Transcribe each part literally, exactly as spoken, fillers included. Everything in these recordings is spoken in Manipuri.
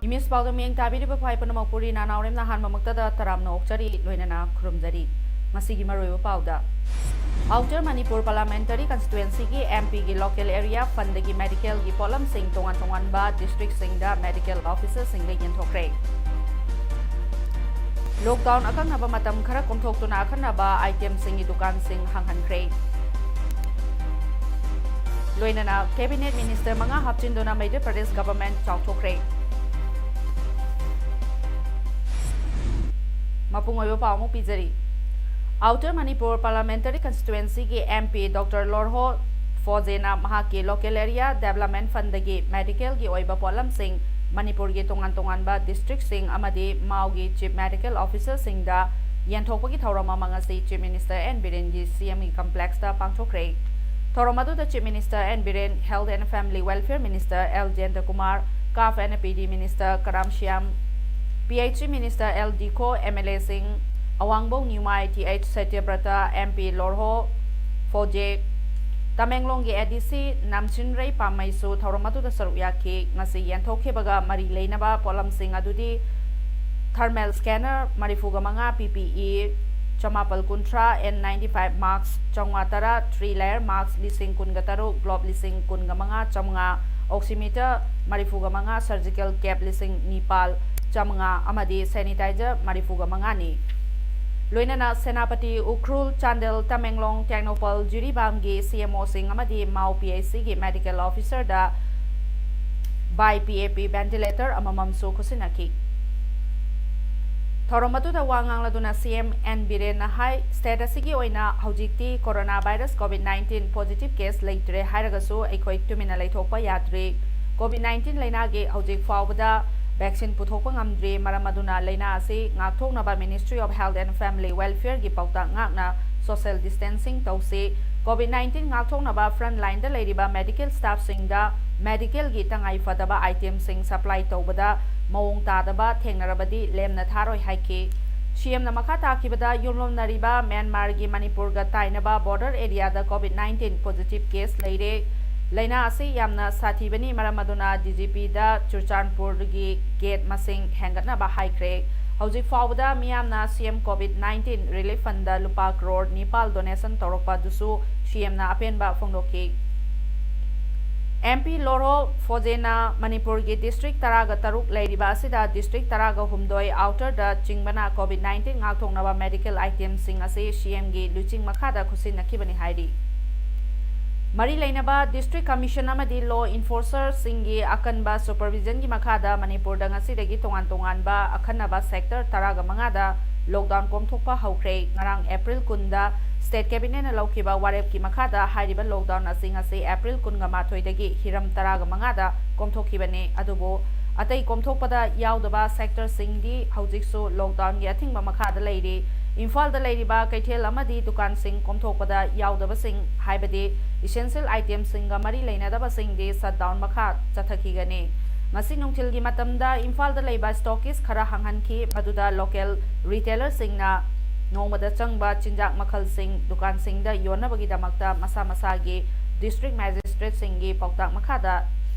ꯏꯃꯦꯖ ꯄꯥꯎꯗ ꯃꯤꯠꯌꯦꯡ ꯇꯥꯕꯤꯔꯤꯕ ꯐꯥꯏ ꯄꯨꯝꯅꯃꯛꯄꯨ ꯔꯤꯅꯥ ꯅꯥꯎꯔꯦꯝꯅ ꯑꯍꯥꯟꯕꯃꯛꯇꯗ ꯇꯔꯥꯝꯅ ꯑꯣꯛꯆꯔꯤ, ꯂꯣꯏꯅꯅ ꯈꯨꯔꯨꯝꯖꯔꯤ꯫ ꯉꯁꯤꯒꯤ ꯃꯔꯨꯑꯣꯏꯕ ꯄꯥꯎꯗ, Outer Manipur Parliamentary Constituencyꯒꯤ MPꯒꯤ local area fundꯗꯒꯤ medicalꯒꯤ ꯄꯣꯠꯂꯝꯁꯤꯡ ꯇꯣꯉꯥꯟ ꯇꯣꯉꯥꯟꯕ districtꯁꯤꯡꯗ medical officerꯁꯤꯡꯗ ꯌꯦꯟꯊꯣꯛꯈ꯭ꯔꯦ꯫ Lockdown ꯑꯀꯛꯅꯕ ꯃꯇꯝ ꯈꯔ ꯀꯣꯝꯊꯣꯛꯇꯨꯅ ꯑꯈꯟꯅꯕ itemꯁꯤꯡꯒꯤ ꯗꯨꯀꯥꯟꯁꯤꯡ ꯍꯥꯡꯍꯟꯈ꯭ꯔꯦ꯫ ꯂꯣꯏꯅꯅ cabinet minister ꯃꯉꯥ ꯍꯥꯞꯆꯤꯟꯗꯨꯅ ꯃꯩꯙ꯭ꯌ ꯄ꯭ꯔꯗꯦꯁ government ꯆꯥꯎꯊꯣꯛꯈ꯭ꯔꯦ꯫ ꯃꯄꯨꯡ ꯑꯣꯏꯕ ꯄꯥꯎ ꯑꯃꯨꯛ ꯄꯤꯖꯔꯤ꯫ Outer Manipur Parliamentary Constituencyꯒꯤ MP Doctor ꯂꯣꯔꯍꯣ ꯐꯣꯖꯦꯅ ꯃꯍꯥꯛꯀꯤ local area development fundꯗꯒꯤ medicalꯒꯤ ꯑꯣꯏꯕ ꯄꯣꯠꯂꯝꯁꯤꯡ ꯃꯅꯤꯄꯨꯔꯒꯤ ꯇꯣꯉꯥꯟ ꯇꯣꯉꯥꯟꯕ districtꯁꯤꯡ ꯑꯃꯗꯤ ꯃꯥꯎꯒꯤ chief medical officerꯁꯤꯡꯗ ꯌꯦꯟꯊꯣꯛꯄꯒꯤ ꯊꯧꯔꯝ ꯑꯃ ꯉꯁꯤ Chief Minister N ꯕꯤꯔꯦꯟꯒꯤ CMꯒꯤ complexꯇ ꯄꯥꯡꯊꯣꯛꯈ꯭ꯔꯦ꯫ ꯊꯧꯔꯝ ꯑꯗꯨꯗ Chief Minister N Biren, Health and Family Welfare Minister L ꯖꯌꯟꯇꯀꯨꯃꯥꯔ, CAF and PD Minister Karam Shyam, PHE Minister L ꯗꯤꯈꯣ, MLAꯁꯤꯡ ꯑꯋꯥꯡꯕꯧ ꯅ꯭ꯌꯨꯃꯥꯏ, TH ꯁꯇ꯭ꯌꯕ꯭ꯔꯇ, MP ꯂꯣꯔꯍꯣ ꯐꯣꯖꯦ, ꯇꯃꯦꯡꯂꯣꯡꯒꯤ ADC ꯅꯥꯝꯆꯤꯟꯔꯩ ꯄꯥꯝꯃꯩꯁꯨ ꯊꯧꯔꯝ ꯑꯗꯨꯗ ꯁꯔꯨꯛ ꯌꯥꯈꯤ꯫ ꯉꯁꯤ ꯌꯦꯟꯊꯣꯛꯈꯤꯕꯒ ꯃꯔꯤ ꯂꯩꯅꯕ ꯄꯣꯠꯂꯝꯁꯤꯡ ꯑꯗꯨꯗꯤ thermal scanner ꯃꯔꯤꯐꯨꯒ ꯃꯉꯥ, PPE ꯆꯃꯥꯄꯜ ꯀꯨꯟꯊ꯭ꯔꯥ, N ninety-five mask ꯆꯥꯝꯃꯉꯥ ꯇꯔꯥ, three layer mask ꯂꯤꯁꯤꯡ ꯀꯨꯟꯒ ꯇꯔꯨꯛ, glove ꯂꯤꯁꯤꯡ ꯀꯨꯟꯒ ꯃꯉꯥ ꯆꯥꯝꯃꯉꯥ, oximeter ꯃꯔꯤꯐꯨꯒ ꯃꯉꯥ, surgical cap ꯂꯤꯁꯤꯡ ꯅꯤꯄꯥꯜ ꯆꯥꯝꯃꯉꯥ ꯑꯃꯗꯤ sanitizer ꯃꯔꯤꯐꯨꯒ ꯃꯉꯥꯅꯤ꯫ ꯂꯣꯏꯅꯅ ꯁꯦꯅꯥꯄꯇꯤ, ꯎꯈ꯭ꯔꯨꯜ, ꯆꯥꯟꯗꯦꯜ, ꯇꯃꯦꯡꯂꯣꯡ, ꯇꯦꯡꯅꯧꯄꯜ, ꯖꯤꯔꯤꯕꯥꯝꯒꯤ CMOꯁꯤꯡ ꯑꯃꯗꯤ ꯃꯥꯎ PHCꯒꯤ medical officerꯗ by PAP ventilator ꯑꯃꯃꯝꯁꯨ ꯈꯨꯠꯁꯤꯟꯅꯈꯤ꯫ ꯊꯧꯔꯝ ꯑꯗꯨꯗ ꯋꯥ ꯉꯥꯡꯂꯗꯨꯅ CM N ꯕꯤꯔꯦꯟꯅ ꯍꯥꯏ, state ꯑꯁꯤꯒꯤ ꯑꯣꯏꯅ ꯍꯧꯖꯤꯛꯇꯤ corona virus COVID nineteen positive case ꯂꯩꯇ꯭ꯔꯦ ꯍꯥꯏꯔꯒꯁꯨ ꯑꯩꯈꯣꯏ ꯇꯨꯃꯤꯟꯅ ꯂꯩꯊꯣꯛꯄ ꯌꯥꯗ꯭ꯔꯤ꯫ COVID nineteen ꯂꯩꯅꯥꯒꯤ ꯍꯧꯖꯤꯛ ꯐꯥꯎꯕꯗ vaccine ꯄꯨꯊꯣꯛꯄ ꯉꯝꯗ꯭ꯔꯤ꯫ ꯃꯔꯝ ꯑꯗꯨꯅ ꯂꯥꯏꯅꯥ ꯑꯁꯤ ꯉꯥꯛꯊꯣꯛꯅꯕ Ministry of Health and Family Welfare ꯒꯤ ꯄꯥꯎꯇꯥꯛ ꯉꯥꯛꯅ social distancing ꯇꯧꯁꯤ꯫ COVID nineteen ꯉꯥꯛꯊꯣꯛꯅꯕ front line ꯗ ꯂꯩꯔꯤꯕ medical staff ꯁꯤꯡꯗ medical ꯒꯤ ꯇꯉꯥꯏ ꯐꯗꯕ item ꯁꯤꯡ supply ꯇꯧꯕꯗ ꯃꯑꯣꯡ ꯇꯥꯗꯕ ꯊꯦꯡꯅꯔꯕꯗꯤ ꯂꯦꯝꯅ ꯊꯥꯔꯣꯏ ꯍꯥꯏꯈꯤ꯫ CM ꯅ ꯃꯈꯥ ꯇꯥꯈꯤꯕꯗ, ꯌꯨꯝꯂꯣꯟꯅꯔꯤꯕ ꯃ꯭ꯌꯥꯟꯃꯥꯔꯒꯤ ꯃꯅꯤꯄꯨꯔꯒ ꯇꯥꯏꯅꯕ border area ꯗ COVID nineteen positive case ꯂꯩꯔꯦ꯫ ꯂꯥꯏꯅꯥ ꯑꯁꯤ ꯌꯥꯝꯅ ꯁꯥꯊꯤꯕꯅꯤ, ꯃꯔꯝ ꯑꯗꯨꯅ DGP ꯗ ꯆꯨꯔꯆꯥꯟꯄꯨꯔꯒꯤ gate ꯃꯁꯤꯡ ꯍꯦꯟꯒꯠꯅꯕ ꯍꯥꯏꯈ꯭ꯔꯦ꯫ ꯍꯧꯖꯤꯛ ꯐꯥꯎꯕꯗ ꯃꯤꯌꯥꯝꯅ CM COVID nineteen relief fund ꯗ ꯂꯨꯄꯥ ꯀ꯭ꯔꯣꯔ ꯅꯤꯄꯥꯜ donation ꯇꯧꯔꯛꯄ ꯑꯗꯨꯁꯨ CM ꯅ ꯑꯄꯦꯟꯕ ꯐꯣꯡꯗꯣꯛꯈꯤ꯫ MP ꯂꯣꯔꯣ ꯐꯣꯖꯦꯅ ꯃꯅꯤꯄꯨꯔꯒꯤ district ꯇꯔꯥꯒ ꯇꯔꯨꯛ ꯂꯩꯔꯤꯕ ꯑꯁꯤꯗ district ꯇꯔꯥꯒ ꯍꯨꯝꯗꯣꯏ outer ꯗ ꯆꯤꯡꯕꯅ COVID nineteen ꯉꯥꯛꯊꯣꯛꯅꯕ medical item ꯁꯤꯡ ꯑꯁꯤ CM ꯒꯤ ꯂꯨꯆꯤꯡ ꯃꯈꯥꯗ ꯈꯨꯠꯁꯤꯟꯅꯈꯤꯕꯅꯤ ꯍꯥꯏꯔꯤ꯫ ꯃꯔꯤ ꯂꯩꯅꯕ district commission ꯑꯃꯗꯤ law enforcer ꯁꯤꯡꯒꯤ ꯑꯀꯟꯕ supervision ꯒꯤ ꯃꯈꯥꯗ ꯃꯅꯤꯄꯨꯔꯗ ꯉꯁꯤꯗꯒꯤ ꯇꯣꯉꯥꯟ ꯇꯣꯉꯥꯟꯕ ꯑꯈꯟꯅꯕ sector ꯇꯔꯥꯒ ꯃꯉꯥꯗ lockdown ꯀꯣꯝꯊꯣꯛꯄ ꯍꯧꯈ꯭ꯔꯦ꯫ ꯉꯔꯥꯡ April ꯀꯨꯟꯗ state cabinet ꯅ ꯂꯧꯈꯤꯕ ꯋꯥꯔꯦꯞꯀꯤ ꯃꯈꯥꯗ ꯍꯥꯏꯔꯤꯕ lockdown ꯑꯁꯤ ꯉꯁꯤ April ꯀꯨꯟꯒ ꯃꯥꯊꯣꯏꯗꯒꯤ ꯍꯤꯔꯝ ꯇꯔꯥꯒ ꯃꯉꯥꯗ ꯀꯣꯝꯊꯣꯛꯈꯤꯕꯅꯤ꯫ ꯑꯗꯨꯕꯨ ꯑꯇꯩ ꯀꯣꯝꯊꯣꯛꯄꯗ ꯌꯥꯎꯗꯕ sector ꯁꯤꯡꯗꯤ ꯍꯧꯖꯤꯛꯁꯨ lockdown ꯒꯤ ꯑꯊꯤꯡꯕ ꯃꯈꯥꯗ ꯂꯩꯔꯤ꯫ ꯏꯝꯐꯥꯜꯗ ꯂꯩꯔꯤꯕ ꯀꯩꯊꯦꯜ ꯑꯃꯗꯤ ꯗꯨꯀꯥꯟꯁꯤꯡ ꯀꯣꯝꯊꯣꯛꯄꯗ ꯌꯥꯎꯗꯕꯁꯤꯡ, ꯍꯥꯏꯕꯗꯤ essential item ꯁꯤꯡꯒ ꯃꯔꯤ ꯂꯩꯅꯗꯕꯁꯤꯡꯗꯤ shutdown ꯃꯈꯥ ꯆꯠꯊꯈꯤꯒꯅꯤ꯫ ꯉꯁꯤ ꯅꯨꯡꯊꯤꯜꯒꯤ ꯃꯇꯝꯗ ꯏꯝꯐꯥꯜꯗ ꯂꯩꯕ stockist ꯈꯔ ꯍꯥꯡꯍꯟꯈꯤ, ꯃꯗꯨꯗ local retailer ꯁꯤꯡꯅ ꯅꯣꯡꯃꯗ ꯆꯪꯕ ꯆꯤꯟꯖꯥꯛ ꯃꯈꯜꯁꯤꯡ ꯗꯨꯀꯥꯟꯁꯤꯡꯗ ꯌꯣꯟꯅꯕꯒꯤꯗꯃꯛꯇ ꯃꯁꯥ ꯃꯁꯥꯒꯤ district magistrate ꯁꯤꯡꯒꯤ ꯄꯥꯎꯇꯥꯛ ꯃꯈꯥꯗ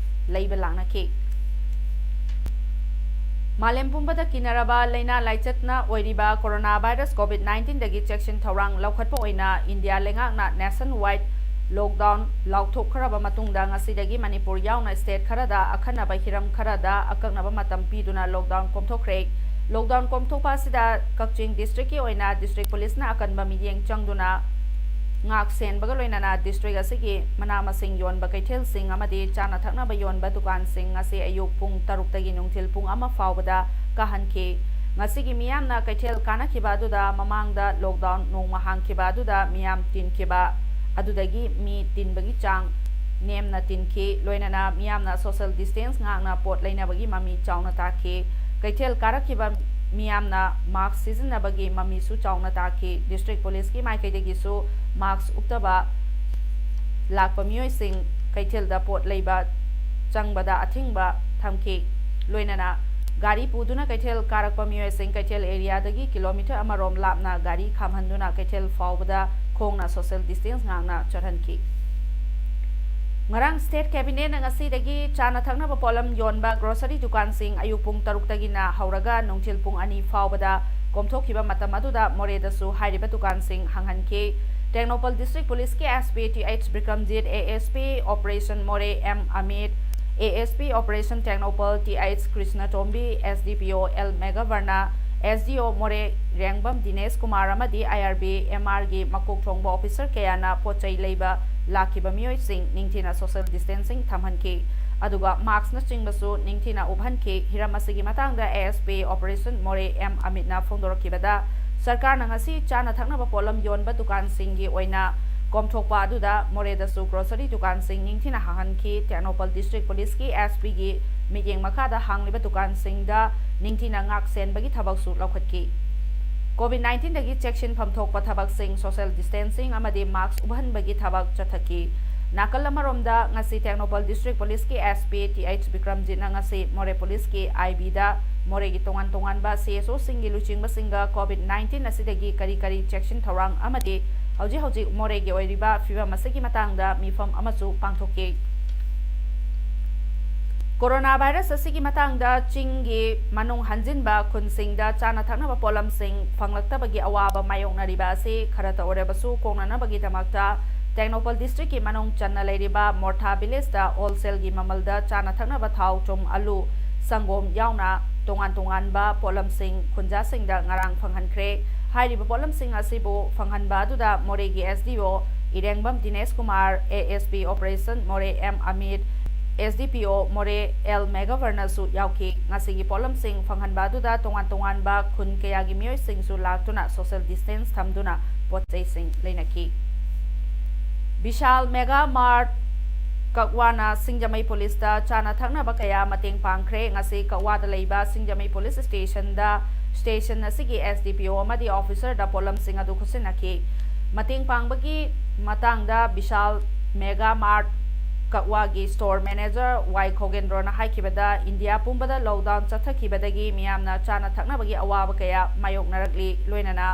ꯂꯩꯕ ꯂꯥꯛꯅꯈꯤ꯫ ꯃꯥꯂꯦꯝ ꯄꯨꯝꯕꯗ ꯀꯤꯅꯔꯕ ꯂꯥꯏꯅꯥ ꯂꯥꯏꯆꯠꯅ ꯑꯣꯏꯔꯤꯕ corona virus COVID nineteen ꯗꯒꯤ ꯆꯦꯛꯁꯤꯟ ꯊꯧꯔꯥꯡ ꯂꯧꯈꯠꯄ ꯑꯣꯏꯅ ꯏꯟꯗꯤꯌꯥ ꯂꯩꯉꯥꯛꯅ nationwide lockdown ꯂꯥꯎꯊꯣꯛꯈ꯭ꯔꯕ ꯃꯇꯨꯡꯗ ꯉꯁꯤꯗꯒꯤ ꯃꯅꯤꯄꯨꯔ ꯌꯥꯎꯅ state ꯈꯔꯗ ꯑꯈꯟꯅꯕ ꯍꯤꯔꯝ ꯈꯔꯗ ꯑꯀꯛꯅꯕ ꯃꯇꯝ ꯄꯤꯗꯨꯅ lockdown ꯀꯣꯝꯊꯣꯛꯈ꯭ꯔꯦ꯫ Lockdown ꯀꯣꯝꯊꯣꯛꯄ ꯑꯁꯤꯗ ꯀꯛꯆꯤꯡ district ꯀꯤ ꯑꯣꯏꯅ district police ꯅ ꯑꯀꯟꯕ ꯃꯤꯠꯌꯦꯡ ꯆꯪꯗꯨꯅ ꯉꯥꯛ ꯁꯦꯟꯕꯒ ꯂꯣꯏꯅꯅ district ꯑꯁꯤꯒꯤ ꯃꯅꯥ ꯃꯁꯤꯡ ꯌꯣꯟꯕ ꯀꯩꯊꯦꯜꯁꯤꯡ ꯑꯃꯗꯤ ꯆꯥꯅ ꯊꯛꯅꯕ ꯌꯣꯟꯕ ꯗꯨꯀꯥꯟꯁꯤꯡ ꯉꯁꯤ ꯑꯌꯨꯛ ꯄꯨꯡ ꯇꯔꯨꯛꯇꯒꯤ ꯅꯨꯡꯊꯤꯜ ꯄꯨꯡ ꯑꯃ ꯐꯥꯎꯕꯗ ꯀꯥꯍꯟꯈꯤ꯫ ꯉꯁꯤꯒꯤ ꯃꯤꯌꯥꯝꯅ ꯀꯩꯊꯦꯜ ꯀꯥꯅꯈꯤꯕ ꯑꯗꯨꯗ ꯃꯃꯥꯡꯗ lockdown ꯅꯣꯡꯃ ꯍꯥꯡꯈꯤꯕ ꯑꯗꯨꯗ ꯃꯤꯌꯥꯝ ꯇꯤꯟꯈꯤꯕ ꯑꯗꯨꯗꯒꯤ ꯃꯤ ꯇꯤꯟꯕꯒꯤ ꯆꯥꯡ ꯅꯦꯝꯅ ꯇꯤꯟꯈꯤ꯫ ꯂꯣꯏꯅꯅ ꯃꯤꯌꯥꯝꯅ social distance ꯉꯥꯛꯅ ꯄꯣꯠ ꯂꯩꯅꯕꯒꯤ ꯃꯃꯤ ꯆꯥꯎꯅ ꯇꯥꯈꯤ꯫ ꯀꯩꯊꯦꯜ ꯀꯥꯔꯛꯈꯤꯕ ꯃꯤꯌꯥꯝꯅ mask ꯁꯤꯖꯤꯟꯅꯕꯒꯤ ꯃꯃꯤꯁꯨ ꯆꯥꯎꯅ ꯇꯥꯈꯤ꯫ District Police ꯀꯤ ꯃꯥꯏꯀꯩꯗꯒꯤꯁꯨ mask ꯎꯞꯇꯕ ꯂꯥꯛꯄ ꯃꯤꯑꯣꯏꯁꯤꯡ ꯀꯩꯊꯦꯜꯗ ꯄꯣꯠ ꯂꯩꯕ ꯆꯪꯕꯗ ꯑꯊꯤꯡꯕ ꯊꯝꯈꯤ꯫ ꯂꯣꯏꯅꯅ ꯒꯥꯔꯤ ꯄꯨꯗꯨꯅ ꯀꯩꯊꯦꯜ ꯀꯥꯔꯛꯄ ꯃꯤꯑꯣꯏꯁꯤꯡ ꯀꯩꯊꯦꯜ area ꯗꯒꯤ kilometre ꯑꯃꯔꯣꯝ ꯂꯥꯞꯅ ꯒꯥꯔꯤ ꯈꯥꯝꯍꯟꯗꯨꯅ ꯀꯩꯊꯦꯜ ꯐꯥꯎꯕꯗ ꯈꯣꯡꯅ social distance ꯉꯥꯛꯅ ꯆꯠꯍꯟꯈꯤ꯫ ꯉꯔꯥꯡ State Cabinet ꯅ ꯉꯁꯤꯗꯒꯤ ꯆꯥꯅ ꯊꯛꯅꯕ ꯄꯣꯠꯂꯝ ꯌꯣꯟꯕ grocery ꯗꯨꯀꯥꯟꯁꯤꯡ ꯑꯌꯨꯛ ꯄꯨꯡ ꯇꯔꯨꯛꯇꯒꯤꯅ ꯍꯧꯔꯒ ꯅꯨꯡꯊꯤꯜ ꯄꯨꯡ ꯑꯅꯤ ꯐꯥꯎꯕꯗ ꯀꯣꯝꯊꯣꯛꯈꯤꯕ ꯃꯇꯝ ꯑꯗꯨꯗ ꯃꯣꯔꯦꯗꯁꯨ ꯍꯥꯏꯔꯤꯕ ꯗꯨꯀꯥꯟꯁꯤꯡ ꯍꯥꯡꯍꯟꯈꯤ꯫ ꯇꯦꯡꯅꯧꯄꯜ District Police ꯀꯤ S P T H Bikramjit, A S P Operation ꯃꯣꯔꯦ M Amit, A S P Operation Tengnoupal T H ꯀ꯭ꯔꯤꯁꯅꯇꯣꯝꯕꯤ, S D P O L ꯃꯦꯘꯕꯔꯅ, S D O ꯃꯣꯔꯦ ꯔꯦꯡꯕꯝ ꯗꯤꯅꯦꯁ ꯀꯨꯃꯥꯔ ꯑꯃꯗꯤ I R B M R ꯒꯤ ꯃꯀꯣꯛ ꯊꯣꯡꯕ officer ꯀꯌꯥꯅ ꯄꯣꯠ ꯆꯩ ꯂꯩꯕ ꯂꯥꯛꯈꯤꯕ ꯃꯤꯑꯣꯏꯁꯤꯡ ꯅꯤꯡꯊꯤꯅ social distancing ꯊꯝꯍꯟꯈꯤ꯫ ꯑꯗꯨꯒ mask ꯅꯆꯤꯡꯕꯁꯨ ꯅꯤꯡꯊꯤꯅ ꯎꯞꯍꯟꯈꯤ꯫ ꯍꯤꯔꯝ ꯑꯁꯤꯒꯤ ꯃꯇꯥꯡꯗ A S P Operation ꯃꯣꯔꯦ M ꯑꯃꯤꯠꯅ ꯐꯣꯡꯗꯣꯔꯛꯈꯤꯕꯗ, ꯁꯔꯀꯥꯔꯅ ꯉꯁꯤ ꯆꯥꯅ ꯊꯛꯅꯕ ꯄꯣꯠꯂꯝ ꯌꯣꯟꯕ ꯗꯨꯀꯥꯟꯁꯤꯡꯒꯤ ꯑꯣꯏꯅ ꯀꯣꯝꯊꯣꯛꯄ ꯑꯗꯨꯗ ꯃꯣꯔꯦꯗꯁꯨ grocery ꯗꯨꯀꯥꯟꯁꯤꯡ ꯅꯤꯡꯊꯤꯅ ꯍꯥꯡꯍꯟꯈꯤ꯫ ꯇꯦꯡꯅꯧꯄꯜ District Police ꯀꯤ S P ꯒꯤ ꯃꯤꯠꯌꯦꯡ ꯃꯈꯥꯗ ꯍꯥꯡꯂꯤꯕ ꯗꯨꯀꯥꯟꯁꯤꯡꯗ ꯅꯤꯡꯊꯤꯅ ꯉꯥꯛ ꯁꯦꯟꯕꯒꯤ ꯊꯕꯛꯁꯨ ꯂꯧꯈꯠꯈꯤ꯫ COVID nineteen ꯗꯒꯤ ꯆꯦꯛꯁꯤꯟꯐꯝ ꯊꯣꯛꯄ ꯊꯕꯛꯁꯤꯡ, social distancing ꯑꯃꯗꯤ mask ꯎꯞꯍꯟꯕꯒꯤ ꯊꯕꯛ ꯆꯠꯊꯈꯤ꯫ ꯅꯥꯀꯜ ꯑꯃꯔꯣꯝꯗ, ꯉꯁꯤ ꯇꯦꯡꯅꯧꯄꯜ District Police ꯀꯤ S P T H ꯕꯤꯀ꯭ꯔꯝꯖꯤꯠꯅ ꯉꯁꯤ ꯃꯣꯔꯦ Police ꯀꯤ I B ꯗ ꯃꯣꯔꯦꯒꯤ ꯇꯣꯉꯥꯟ ꯇꯣꯉꯥꯟꯕ C S O ꯁꯤꯡꯒꯤ ꯂꯨꯆꯤꯡꯕꯁꯤꯡꯒ COVID nineteen ꯑꯁꯤꯗꯒꯤ ꯀꯔꯤ ꯀꯔꯤ ꯆꯦꯛꯁꯤꯟ ꯊꯧꯔꯥꯡ ꯑꯃꯗꯤ ꯍꯧꯖꯤꯛ ꯍꯧꯖꯤꯛ ꯃꯣꯔꯦꯒꯤ ꯑꯣꯏꯔꯤꯕ ꯐꯤꯕꯝ ꯑꯁꯤꯒꯤ ꯃꯇꯥꯡꯗ ꯃꯤꯐꯝ ꯑꯃꯁꯨ ꯄꯥꯡꯊꯣꯛꯈꯤ꯫ Corona virus ꯑꯁꯤꯒꯤ ꯃꯇꯥꯡꯗ ꯆꯤꯡꯒꯤ ꯃꯅꯨꯡ ꯍꯟꯖꯤꯟꯕ ꯈꯨꯟꯁꯤꯡꯗ ꯆꯥꯅ ꯊꯛꯅꯕ ꯄꯣꯠꯂꯝꯁꯤꯡ ꯐꯪꯂꯛꯇꯕꯒꯤ ꯑꯋꯥꯕ ꯃꯥꯌꯣꯛꯅꯔꯤꯕ ꯑꯁꯤ ꯈꯔꯇ ꯑꯣꯏꯔꯕꯁꯨ ꯀꯣꯛꯅꯅꯕꯒꯤꯗꯃꯛꯇ ꯇꯦꯡꯅꯧꯄꯜ District ꯀꯤ ꯃꯅꯨꯡ ꯆꯟꯅ ꯂꯩꯔꯤꯕ ꯃꯣꯔꯊꯥ Village ꯇ wholesale ꯒꯤ ꯃꯃꯜꯗ ꯆꯥꯅ ꯊꯛꯅꯕ ꯊꯥꯎ, ꯊꯨꯝ, ꯑꯂꯨ, ꯁꯪꯒꯣꯝ ꯌꯥꯎꯅ ꯇꯣꯉꯥꯟ ꯇꯣꯉꯥꯟꯕ ꯄꯣꯠꯂꯝꯁꯤꯡ ꯈꯨꯟꯖꯥꯁꯤꯡꯗ ꯉꯔꯥꯡ ꯐꯪꯍꯟꯈ꯭ꯔꯦ꯫ ꯍꯥꯏꯔꯤꯕ ꯄꯣꯠꯂꯝꯁꯤꯡ ꯑꯁꯤꯕꯨ ꯐꯪꯍꯟꯕ ꯑꯗꯨꯗ ꯃꯣꯔꯦꯒꯤ S D O ꯏꯔꯦꯡꯕꯝ Dinesh Kumar, A S P Operation ꯃꯣꯔꯦ M Amit, S D P O ꯃꯣꯔꯦ L ꯃꯦꯘꯕꯔꯅꯁꯨ ꯌꯥꯎꯈꯤ꯫ ꯉꯁꯤꯒꯤ ꯄꯣꯠꯂꯝꯁꯤꯡ ꯐꯪꯍꯟꯕ ꯑꯗꯨꯗ ꯇꯣꯉꯥꯟ ꯇꯣꯉꯥꯟꯕ ꯈꯨꯟ ꯀꯌꯥꯒꯤ ꯃꯤꯑꯣꯏꯁꯤꯡꯁꯨ ꯂꯥꯛꯇꯨꯅ social distance ꯊꯝꯗꯨꯅ ꯄꯣꯠ ꯆꯩꯁꯤꯡ ꯂꯩꯅꯈꯤ꯫ ꯕꯤꯁꯥꯜ Mega Mart ꯀꯛꯋꯥꯅ ꯁꯤꯡꯖꯃꯩ ꯄꯨꯂꯤꯁꯇ ꯆꯥꯅ ꯊꯛꯅꯕ ꯀꯌꯥ ꯃꯇꯦꯡ ꯄꯥꯡꯈ꯭ꯔꯦ꯫ ꯉꯁꯤ ꯀꯛꯋꯥꯗ ꯂꯩꯕ ꯁꯤꯡꯖꯃꯩ ꯄꯨꯂꯤꯁ ꯁ꯭ꯇꯦꯁꯟꯗ ꯁ꯭ꯇꯦꯁꯟ ꯑꯁꯤꯒꯤ S D P O ꯑꯃꯗꯤ ꯑꯣꯐꯤꯁꯔꯗ ꯄꯣꯠꯂꯝꯁꯤꯡ ꯑꯗꯨ ꯈꯨꯠꯁꯤꯟꯅꯈꯤ꯫ ꯃꯇꯦꯡ ꯄꯥꯡꯕꯒꯤ ꯃꯇꯥꯡꯗ ꯕꯤꯁꯥꯜ ꯃꯦꯒꯥ ꯃꯥꯔꯠ ꯀꯛꯋꯥꯒꯤ ꯁ꯭ꯇꯣꯔ ꯃꯦꯅꯦꯖꯔ ꯋꯥꯏ ꯈꯣꯒꯦꯟꯗ꯭ꯔꯣꯅ ꯍꯥꯏꯈꯤꯕꯗ, ꯏꯟꯗꯤꯌꯥ ꯄꯨꯝꯕꯗ ꯂꯣꯛꯗꯥꯎꯟ ꯆꯠꯊꯈꯤꯕꯗꯒꯤ ꯃꯤꯌꯥꯝꯅ ꯆꯥꯅ ꯊꯛꯅꯕꯒꯤ ꯑꯋꯥꯕ ꯀꯌꯥ ꯃꯥꯌꯣꯛꯅꯔꯛꯂꯤ꯫ ꯂꯣꯏꯅꯅ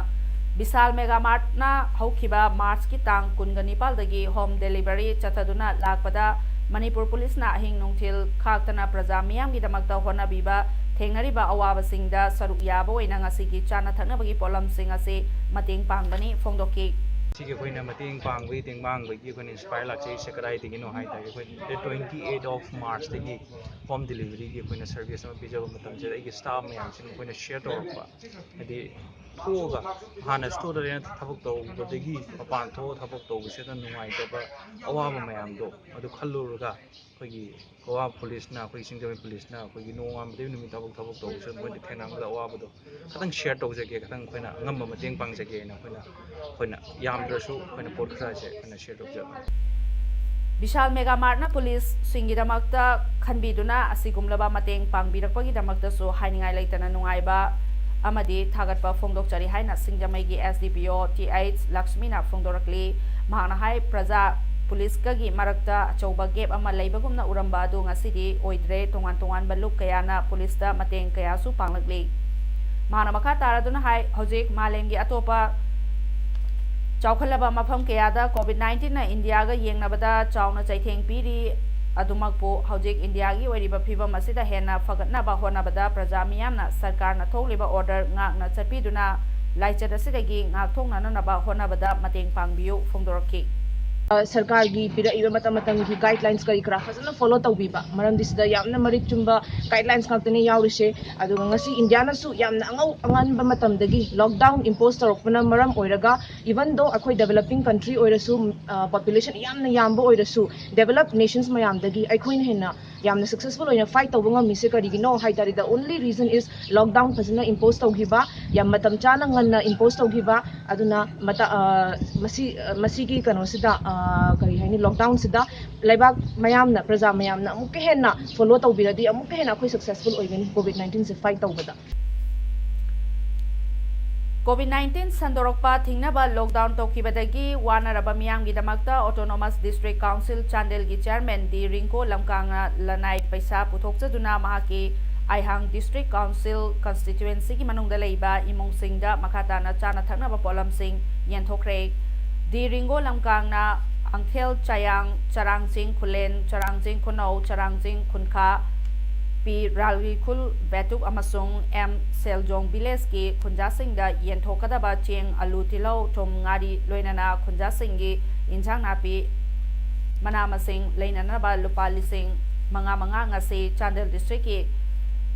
ꯕꯤꯁꯥꯜ ꯃꯦꯒꯥ ꯃꯥꯔꯠꯅ ꯍꯧꯈꯤꯕ ꯃꯥꯔꯆꯀꯤ ꯇꯥꯡ ꯀꯨꯟꯒ ꯅꯤꯄꯥꯜꯗꯒꯤ ꯍꯣꯝ ꯗꯦꯂꯤꯚꯔꯤ ꯆꯠꯊꯗꯨꯅ ꯂꯥꯛꯄꯗ ꯃꯅꯤꯄꯨꯔ ꯄꯨꯂꯤꯁꯅ ꯑꯍꯤꯡ ꯅꯨꯡꯊꯤꯜ ꯈꯥꯛꯇꯅ ꯄ꯭ꯔꯖꯥ ꯃꯤꯌꯥꯝꯒꯤꯗꯃꯛꯇ ꯍꯣꯠꯅꯕꯤꯕ ꯊꯦꯡꯅꯔꯤꯕ ꯑꯋꯥꯕꯁꯤꯡꯗ ꯁꯔꯨꯛ ꯌꯥꯕ ꯑꯣꯏꯅ ꯉꯁꯤꯒꯤ ꯆꯥꯅ ꯊꯛꯅꯕꯒꯤ ꯄꯣꯠꯂꯝꯁꯤꯡ ꯑꯁꯤ ꯃꯇꯦꯡ ꯄꯥꯡꯕꯅꯤ ꯐꯣꯡꯗꯣꯛꯈꯤ꯫ ꯁꯤꯒꯤ ꯑꯩꯈꯣꯏꯅ ꯃꯇꯦꯡ ꯄꯥꯡꯕꯒꯤ, ꯇꯦꯡ ꯄꯥꯡꯕꯒꯤ ꯑꯩꯈꯣꯏꯅ ꯏꯟꯁꯄꯥꯌꯔ ꯂꯥꯛꯆꯔꯤꯁꯦ ꯀꯗꯥꯏꯗꯒꯤꯅꯣ ꯍꯥꯏ ꯇꯥꯔꯗꯤ, ꯑꯩꯈꯣꯏ date twenty eight of March ꯇꯒꯤ ꯍꯣꯝ ꯗꯦꯂꯤꯚꯔꯤꯒꯤ ꯑꯩꯈꯣꯏꯅ ꯁꯔꯚꯤꯁ ꯑꯃ ꯄꯤꯖꯕ ꯃꯇꯝꯁꯤꯗ ꯑꯩꯒꯤ ꯁ꯭ꯇꯥꯐ ꯃꯌꯥꯝꯁꯤꯅ ꯑꯩꯈꯣꯏꯅ ꯁꯤꯌꯔ ꯇꯧꯔꯛꯄ, ꯍꯥꯏꯗꯤ ꯊꯣꯛꯑꯒ ꯍꯥꯟꯅ ꯁ꯭ꯇꯣꯔꯗ ꯂꯩꯅ ꯊꯕꯛ ꯇꯧꯕꯗꯒꯤ ꯃꯄꯥꯟ ꯊꯣꯛꯑꯒ ꯊꯕꯛ ꯇꯧꯕꯁꯤꯗ ꯅꯨꯡꯉꯥꯏꯇꯕ ꯑꯋꯥꯕ ꯃꯌꯥꯝꯗꯣ ꯑꯗꯨ ꯈꯜꯂꯨꯔꯒ ꯑꯩꯈꯣꯏꯒꯤ ꯀꯛꯋꯥ ꯄꯨꯂꯤꯁꯅ, ꯑꯩꯈꯣꯏ ꯁꯤꯡꯖꯃꯩ ꯄꯨꯂꯤꯁꯅ ꯑꯩꯈꯣꯏꯒꯤ ꯅꯣꯡꯉꯥꯟꯕꯗꯒꯤ ꯅꯨꯃꯤꯠ ꯊꯕꯛ ꯊꯕꯛ ꯇꯧꯕꯁꯤꯗ ꯃꯣꯏꯗ ꯊꯦꯡꯅꯕꯗ ꯑꯋꯥꯕꯗꯣ ꯈꯤꯇꯪ ꯁꯤꯌꯔ ꯇꯧꯖꯒꯦ, ꯈꯤꯇꯪ ꯑꯩꯈꯣꯏꯅ ꯑꯉꯝꯕ ꯃꯇꯦꯡ ꯄꯥꯡꯖꯒꯦꯅ ꯑꯩꯈꯣꯏꯅ, ꯑꯩꯈꯣꯏꯅ ꯌꯥꯝꯗ꯭ꯔꯁꯨ ꯑꯩꯈꯣꯏꯅ ꯄꯣꯠ ꯈꯔꯁꯦ ꯑꯩꯈꯣꯏꯅ ꯁꯤꯌꯔ ꯇꯧꯖꯕꯅꯤ꯫ ꯕꯤꯁꯥꯜ ꯃꯦꯒꯥ ꯃꯥꯔꯠꯅ ꯄꯨꯂꯤꯁꯁꯤꯡꯒꯤꯗꯃꯛꯇ ꯈꯟꯕꯤꯗꯨꯅ ꯑꯁꯤꯒꯨꯝꯂꯕ ꯃꯇꯦꯡ ꯄꯥꯡꯕꯤꯔꯛꯄꯒꯤꯗꯃꯛꯇꯁꯨ ꯍꯥꯏꯅꯤꯡꯉꯥꯏ ꯂꯩꯇꯅ ꯅꯨꯡꯉꯥꯏꯕ ꯑꯃꯗꯤ ꯊꯥꯒꯠꯄ ꯐꯣꯡꯗꯣꯛꯆꯔꯤ ꯍꯥꯏꯅ ꯁꯤꯡꯖꯃꯩꯒꯤ S D P O T H ꯂꯛꯁꯃꯤꯅ ꯐꯣꯡꯗꯣꯔꯛꯂꯤ꯫ ꯃꯍꯥꯛꯅ ꯍꯥꯏ, ꯄ꯭ꯔꯖꯥ ꯄꯨꯂꯤꯁꯀꯒꯤ ꯃꯔꯛꯇ ꯑꯆꯧꯕ ꯒꯦꯞ ꯑꯃ ꯂꯩꯕꯒꯨꯝꯅ ꯎꯔꯝꯕ ꯑꯗꯨ ꯉꯁꯤꯗꯤ ꯑꯣꯏꯗ꯭ꯔꯦ꯫ ꯇꯣꯉꯥꯟ ꯇꯣꯉꯥꯟꯕ ꯂꯨꯞ ꯀꯌꯥꯅ ꯄꯨꯂꯤꯁꯇ ꯃꯇꯦꯡ ꯀꯌꯥꯁꯨ ꯄꯥꯡꯂꯛꯂꯤ꯫ ꯃꯍꯥꯛꯅ ꯃꯈꯥ ꯇꯥꯔꯗꯨꯅ ꯍꯥꯏ, ꯍꯧꯖꯤꯛ ꯃꯥꯂꯦꯝꯒꯤ ꯑꯇꯣꯞꯄ ꯆꯥꯎꯈꯠꯂꯕ ꯃꯐꯝ ꯀꯌꯥꯗ COVID nineteen ꯅ ꯏꯟꯗꯤꯌꯥꯒ ꯌꯦꯡꯅꯕꯗ ꯆꯥꯎꯅ ꯆꯩꯊꯦꯡ ꯄꯤꯔꯤ꯫ ꯑꯗꯨꯃꯛꯄꯨ ꯍꯧꯖꯤꯛ ꯏꯟꯗꯤꯌꯥꯒꯤ ꯑꯣꯏꯔꯤꯕ ꯐꯤꯕꯝ ꯑꯁꯤꯗ ꯍꯦꯟꯅ ꯐꯒꯠꯅꯕ ꯍꯣꯠꯅꯕꯗ ꯄ꯭ꯔꯖꯥ ꯃꯤꯌꯥꯝꯅ ꯁꯔꯀꯥꯔꯅ ꯊꯣꯛꯂꯤꯕ ꯑꯣꯔꯗꯔ ꯉꯥꯛꯅ ꯆꯠꯄꯤꯗꯨꯅ ꯂꯥꯏꯆꯠ ꯑꯁꯤꯗꯒꯤ ꯉꯥꯛꯊꯣꯛꯅꯅꯕ ꯍꯣꯠꯅꯕꯗ ꯃꯇꯦꯡ ꯄꯥꯡꯕꯤꯌꯨ ꯐꯣꯡꯗꯣꯔꯛꯈꯤ꯫ ꯑ, ꯁꯔꯀꯥꯔꯒꯤ ꯄꯤꯔꯛꯏꯕ ꯃꯇꯝ ꯃꯇꯝꯒꯤ ꯒꯥꯏꯗꯂꯥꯏꯟꯁ ꯀꯔꯤ ꯀꯔꯥ ꯐꯖꯅ ꯐꯣꯂꯣ ꯇꯧꯕꯤꯕ, ꯃꯔꯝꯗꯤ ꯁꯤꯗ ꯌꯥꯝꯅ ꯃꯔꯤꯛ ꯆꯨꯝꯕ ꯒꯥꯏꯗꯂꯥꯏꯟꯁ ꯉꯥꯛꯇꯅꯤ ꯌꯥꯎꯔꯤꯁꯦ꯫ ꯑꯗꯨꯒ ꯉꯁꯤ ꯏꯟꯗꯤꯌꯥꯅꯁꯨ ꯌꯥꯝꯅ ꯑꯉꯧ ꯑꯉꯟꯕ ꯃꯇꯝꯗꯒꯤ ꯂꯣꯛꯗꯥꯎꯟ ꯏꯝꯄꯣꯁ ꯇꯧꯔꯛꯄꯅ ꯃꯔꯝ ꯑꯣꯏꯔꯒ, even though ꯑꯩꯈꯣꯏ ꯗꯦꯕꯂꯞꯄꯤꯡ ꯀꯟꯇ꯭ꯔꯤ ꯑꯣꯏꯔꯁꯨ, ꯄꯣꯄꯨꯂꯦꯁꯟ ꯌꯥꯝꯅ ꯌꯥꯝꯕ ꯑꯣꯏꯔꯁꯨ, ꯗꯦꯕꯂꯞ ꯅꯦꯁꯟꯁ ꯃꯌꯥꯝꯗꯒꯤ ꯑꯩꯈꯣꯏꯅ ꯍꯦꯟꯅ ꯌꯥꯝꯅ ꯁꯛꯁꯦꯁꯐꯨꯜ ꯑꯣꯏꯅ ꯐꯥꯏꯠ ꯇꯧꯕ ꯉꯝꯃꯤꯁꯦ ꯀꯔꯤꯒꯤꯅꯣ ꯍꯥꯏ ꯇꯥꯔꯗꯤ, the only reason is lockdown ꯐꯖꯅ ꯏꯝꯄꯣꯁ ꯇꯧꯈꯤꯕ, ꯌꯥꯝ ꯃꯇꯝ ꯆꯥꯅ ꯉꯟꯅ ꯏꯝꯄꯣꯁ ꯇꯧꯈꯤꯕ꯫ ꯑꯗꯨꯅ ꯃꯇ-, ꯑ, ꯃꯁꯤ, ꯑ, ꯃꯁꯤꯒꯤ ꯀꯩꯅꯣꯁꯤꯗ, ꯑ, ꯑ, ꯀꯔꯤ ꯍꯥꯏꯅꯤ, ꯂꯣꯛꯗꯥꯎꯟꯁꯤꯗ ꯂꯩꯕꯥꯛ ꯃꯌꯥꯝꯅ, ꯄ꯭ꯔꯖꯥ ꯃꯌꯥꯝꯅ ꯑꯃꯨꯛꯀ ꯍꯦꯟꯅ ꯐꯣꯂꯣ ꯇꯧꯕꯤꯔꯗꯤ ꯑꯃꯨꯛꯀ ꯍꯦꯟꯅ ꯑꯩꯈꯣꯏ ꯁꯛꯁꯦꯁꯐꯨꯜ ꯑꯣꯏꯒꯅꯤ ꯀꯣꯚꯤꯗ ꯅꯥꯏꯟꯇꯤꯟꯁꯦ ꯐꯥꯏꯠ ꯇꯧꯕꯗ꯫ ꯀꯣꯚꯤꯗ ꯅꯥꯏꯟꯇꯤꯟ ꯁꯟꯗꯣꯔꯛꯄ ꯊꯤꯡꯅꯕ ꯂꯣꯛꯗꯥꯎꯟ ꯇꯧꯈꯤꯕꯗꯒꯤ ꯋꯥꯅꯔꯕ ꯃꯤꯌꯥꯝꯒꯤꯗꯃꯛꯇ ꯑꯣꯇꯣꯅꯣꯃꯁ ꯗꯤꯁꯇ꯭ꯔꯤꯛ ꯀꯥꯎꯟꯁꯤꯜ ꯆꯥꯟꯗꯦꯜꯒꯤ ꯆꯤꯌꯔꯃꯦꯟ ꯗꯤ ꯔꯤꯡꯀꯣ ꯂꯝꯀꯥꯡꯅ ꯂꯅꯥꯏ ꯄꯩꯁꯥ ꯄꯨꯊꯣꯛꯆꯗꯨꯅ ꯃꯍꯥꯛꯀꯤ ꯑꯥꯏꯍꯥꯡ ꯗꯤꯁꯇ꯭ꯔꯤꯛ ꯀꯥꯎꯟꯁꯤꯜ ꯀꯟꯁꯇꯤꯇ꯭ꯋꯦꯟꯁꯤꯒꯤ ꯃꯅꯨꯡꯗ ꯂꯩꯕ ꯏꯃꯨꯡꯁꯤꯡꯗ ꯃꯈꯥ ꯇꯥꯅ ꯆꯥꯅ ꯊꯛꯅꯕ ꯄꯣꯠꯂꯝꯁꯤꯡ ꯌꯦꯟꯊꯣꯛꯈ꯭ꯔꯦ꯫ ꯗꯤ ꯔꯤꯡꯒꯣ ꯂꯝꯀꯥꯡꯅ ꯑꯪꯊꯦꯜ ꯆꯌꯥꯡ, ꯆꯔꯥꯡꯆꯤꯡ ꯈꯨꯂꯦꯟ, ꯆꯔꯥꯡꯆꯤꯡ ꯈꯨꯅꯧ, ꯆꯔꯥꯡꯆꯤꯡ ꯈꯨꯟꯈꯥ, ꯄꯤ ꯔꯥꯜꯒꯤꯈꯨꯜ ꯕꯦꯇꯨꯛ ꯑꯃꯁꯨꯡ ꯑꯦꯝ ꯁꯦꯜꯖꯣꯡ ꯚꯤꯂꯦꯖꯀꯤ ꯈꯨꯟꯖꯥꯁꯤꯡꯗ ꯌꯦꯟꯊꯣꯛꯀꯗꯕ ꯆꯦꯡ, ꯑꯂꯨ, ꯇꯤꯜꯍꯧ, ꯊꯨꯝ, ꯉꯥꯔꯤ, ꯂꯣꯏꯅꯅ ꯈꯨꯟꯖꯥꯁꯤꯡꯒꯤ ꯏꯟꯁꯥꯡ ꯅꯥꯄꯤ, ꯃꯅꯥ ꯃꯁꯤꯡ ꯂꯩꯅꯅꯕ ꯂꯨꯄꯥ ꯂꯤꯁꯤꯡ ꯃꯉꯥ ꯃꯉꯥ ꯉꯁꯤ ꯆꯥꯟꯗꯦꯜ ꯗꯤꯁꯇ꯭ꯔꯤꯛꯀꯤ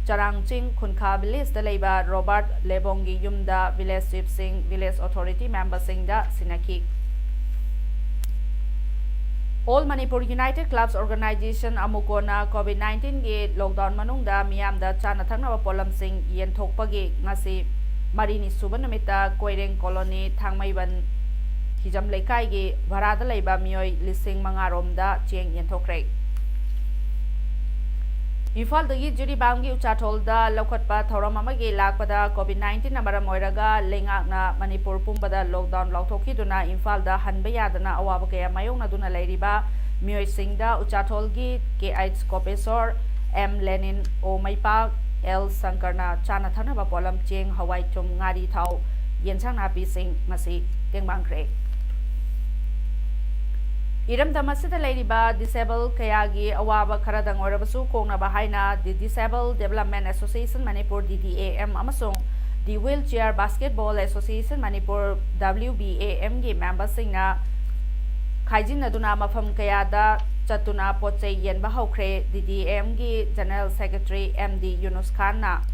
ꯆꯔꯥꯡꯆꯤꯡ ꯈꯨꯟꯈꯥ ꯚꯤꯂꯦꯖꯇ ꯂꯩꯕ ꯔꯣꯕꯥꯔꯠ ꯂꯦꯕꯣꯡꯒꯤ ꯌꯨꯝꯗ ꯚꯤꯂꯦꯖ ꯆꯤꯐꯁꯤꯡ, ꯚꯤꯂꯦꯖ ꯑꯣꯊꯣꯔꯤꯇꯤ ꯃꯦꯝꯕꯔꯁꯤꯡꯗ ꯁꯤꯟꯅꯈꯤ꯫ All Manipur United Clubs Organization, ꯑꯃꯨꯀꯣꯅ ꯀꯣꯚꯤꯗ ꯅꯥꯏꯟꯇꯤꯟꯒꯤ ꯂꯣꯛꯗꯥꯎꯟ ꯃꯅꯨꯡꯗ ꯃꯤꯌꯥꯝꯗ ꯆꯥꯅ ꯊꯛꯅꯕ ꯄꯣꯠꯂꯝꯁꯤꯡ ꯌꯦꯟꯊꯣꯛꯄꯒꯤ ꯉꯁꯤ ꯃꯔꯤꯅꯤ ꯁꯨꯕ ꯅꯨꯃꯤꯠꯇ ꯀꯣꯏꯔꯦꯡ ꯀꯣꯂꯣꯅꯤ, ꯊꯥꯡꯃꯩꯕꯟ ꯍꯤꯖꯝ ꯂꯩꯀꯥꯏꯒꯤ ꯚꯔꯥꯗ ꯂꯩꯕ ꯃꯤꯑꯣꯏ ꯂꯤꯁꯤꯡ ꯃꯉꯥ ꯔꯣꯝꯗ ꯆꯦꯡ ꯌꯦꯟꯊꯣꯛꯈ꯭ꯔꯦ꯫ ꯏꯝꯐꯥꯜꯗꯒꯤ ꯖꯤꯔꯤꯕꯥꯝꯒꯤ ꯎꯆꯥꯊꯣꯜꯗ ꯂꯧꯈꯠꯄ ꯊꯧꯔꯝ ꯑꯃꯒꯤ ꯂꯥꯛꯄꯗ ꯀꯣꯚꯤꯗ ꯅꯥꯏꯟꯇꯤꯟꯅ ꯃꯔꯝ ꯑꯣꯏꯔꯒ ꯂꯩꯉꯥꯛꯅ ꯃꯅꯤꯄꯨꯔ ꯄꯨꯝꯕꯗ ꯂꯣꯛꯗꯥꯎꯟ ꯂꯥꯎꯊꯣꯛꯈꯤꯗꯨꯅ ꯏꯝꯐꯥꯜꯗ ꯍꯟꯕ ꯌꯥꯗꯅ ꯑꯋꯥꯕ ꯀꯌꯥ ꯃꯥꯌꯣꯛꯅꯗꯨꯅ ꯂꯩꯔꯤꯕ ꯃꯤꯑꯣꯏꯁꯤꯡꯗ ꯎꯆꯥꯊꯣꯜꯒꯤ ꯀꯦ ꯑꯩꯆ ꯀꯣꯄꯦꯁꯣꯔ, ꯑꯦꯝ ꯂꯦꯅꯤꯟ, ꯑꯣ ꯃꯩꯄꯥꯛ, ꯑꯦꯜ ꯁꯪꯀꯔꯅ ꯆꯥꯅ ꯊꯛꯅꯕ ꯄꯣꯠꯂꯝ ꯆꯦꯡ, ꯍꯋꯥꯏ, ꯊꯨꯝ, ꯉꯥꯔꯤ, ꯊꯥꯎ, ꯌꯦꯟꯁꯥꯡ ꯅꯥꯄꯤꯁꯤꯡ ꯉꯁꯤ ꯇꯦꯡꯕꯥꯡꯈ꯭ꯔꯦ꯫ ꯏꯔꯝꯗꯝ ꯑꯁꯤꯗ ꯂꯩꯔꯤꯕ ꯗꯤꯁꯦꯕꯜ ꯀꯌꯥꯒꯤ ꯑꯋꯥꯕ ꯈꯔꯗꯪ ꯑꯣꯏꯔꯕꯁꯨ ꯀꯣꯛꯅꯕ ꯍꯥꯏꯅ The Disabled Development Association Manipur, D D A M, ꯑꯃꯁꯨꯡ The Wheelchair Basketball Association Manipur, W B A M, ꯒꯤ ꯃꯦꯝꯕꯔꯁꯤꯡꯅ ꯈꯥꯏꯖꯤꯟꯅꯗꯨꯅ ꯃꯐꯝ ꯀꯌꯥꯗ ꯆꯠꯇꯨꯅ ꯄꯣꯠ ꯆꯩ ꯌꯦꯟꯕ ꯍꯧꯈ꯭ꯔꯦ꯫ D D A M ꯒꯤ ꯖꯦꯅꯔꯦꯜ ꯁꯦꯀ꯭ꯔꯦꯇꯔꯤ ꯑꯦꯝ ꯗꯤ ꯌꯨꯅꯨꯁ ꯈꯥꯟꯅ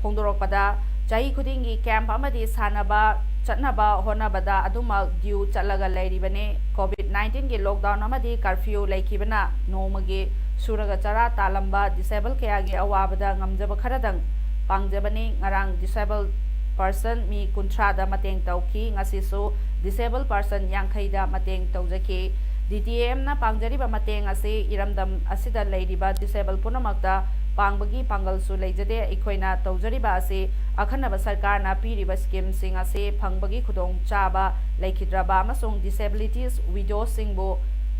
ꯐꯣꯡꯗꯣꯔꯛꯄꯗ, ꯆꯍꯤ ꯈꯨꯗꯤꯡꯒꯤ ꯀꯦꯝꯞ ꯑꯃꯗꯤ ꯁꯥꯟꯅꯕ ꯆꯠꯅꯕ ꯍꯣꯠꯅꯕꯗ ꯑꯗꯨꯃꯛ ꯗ꯭ꯌꯨ ꯆꯠꯂꯒ ꯂꯩꯔꯤꯕꯅꯤ꯫ ꯀꯣꯚꯤꯗ ꯅꯥꯏꯟꯇꯤꯟꯒꯤ ꯂꯣꯛꯗꯥꯎꯟ ꯑꯃꯗꯤ ꯀꯔꯐ꯭ꯌꯨ ꯂꯩꯈꯤꯕꯅ ꯅꯣꯡꯃꯒꯤ ꯁꯨꯔꯒ ꯆꯔꯥ ꯇꯥꯜꯂꯝꯕ ꯗꯤꯁꯦꯕꯜ ꯀꯌꯥꯒꯤ ꯑꯋꯥꯕꯗ ꯉꯝꯖꯕ ꯈꯔꯗꯪ ꯄꯥꯡꯖꯕꯅꯤ꯫ ꯉꯔꯥꯡ ꯗꯤꯁꯦꯕꯜ ꯄꯔꯁꯟ ꯃꯤ ꯀꯨꯟꯊ꯭ꯔꯥꯗ ꯃꯇꯦꯡ ꯇꯧꯈꯤ꯫ ꯉꯁꯤꯁꯨ disabled person ꯌꯥꯡꯈꯩꯗ ꯃꯇꯦꯡ ꯇꯧꯖꯈꯤ꯫ DTAMꯅ ꯄꯥꯡꯖꯔꯤꯕ ꯃꯇꯦꯡ ꯑꯁꯤ ꯏꯔꯝꯗꯝ ꯑꯁꯤꯗ ꯂꯩꯔꯤꯕ disabled ꯄꯨꯝꯅꯃꯛꯇ ꯄꯥꯡꯕꯒꯤ ꯄꯥꯡꯒꯜꯁꯨ ꯂꯩꯖꯗꯦ꯫ ꯑꯩꯈꯣꯏꯅ ꯇꯧꯖꯔꯤꯕ ꯑꯁꯤ ꯑꯈꯟꯅꯕ ꯁꯔꯀꯥꯔꯅ ꯄꯤꯔꯤꯕ schemeꯁꯤꯡ ꯑꯁꯤ ꯐꯪꯕꯒꯤ ꯈꯨꯗꯣꯡꯆꯥꯕ ꯂꯩꯈꯤꯗ꯭ꯔꯕ ꯑꯃꯁꯨꯡ disabilities widowsꯁꯤꯡꯕꯨ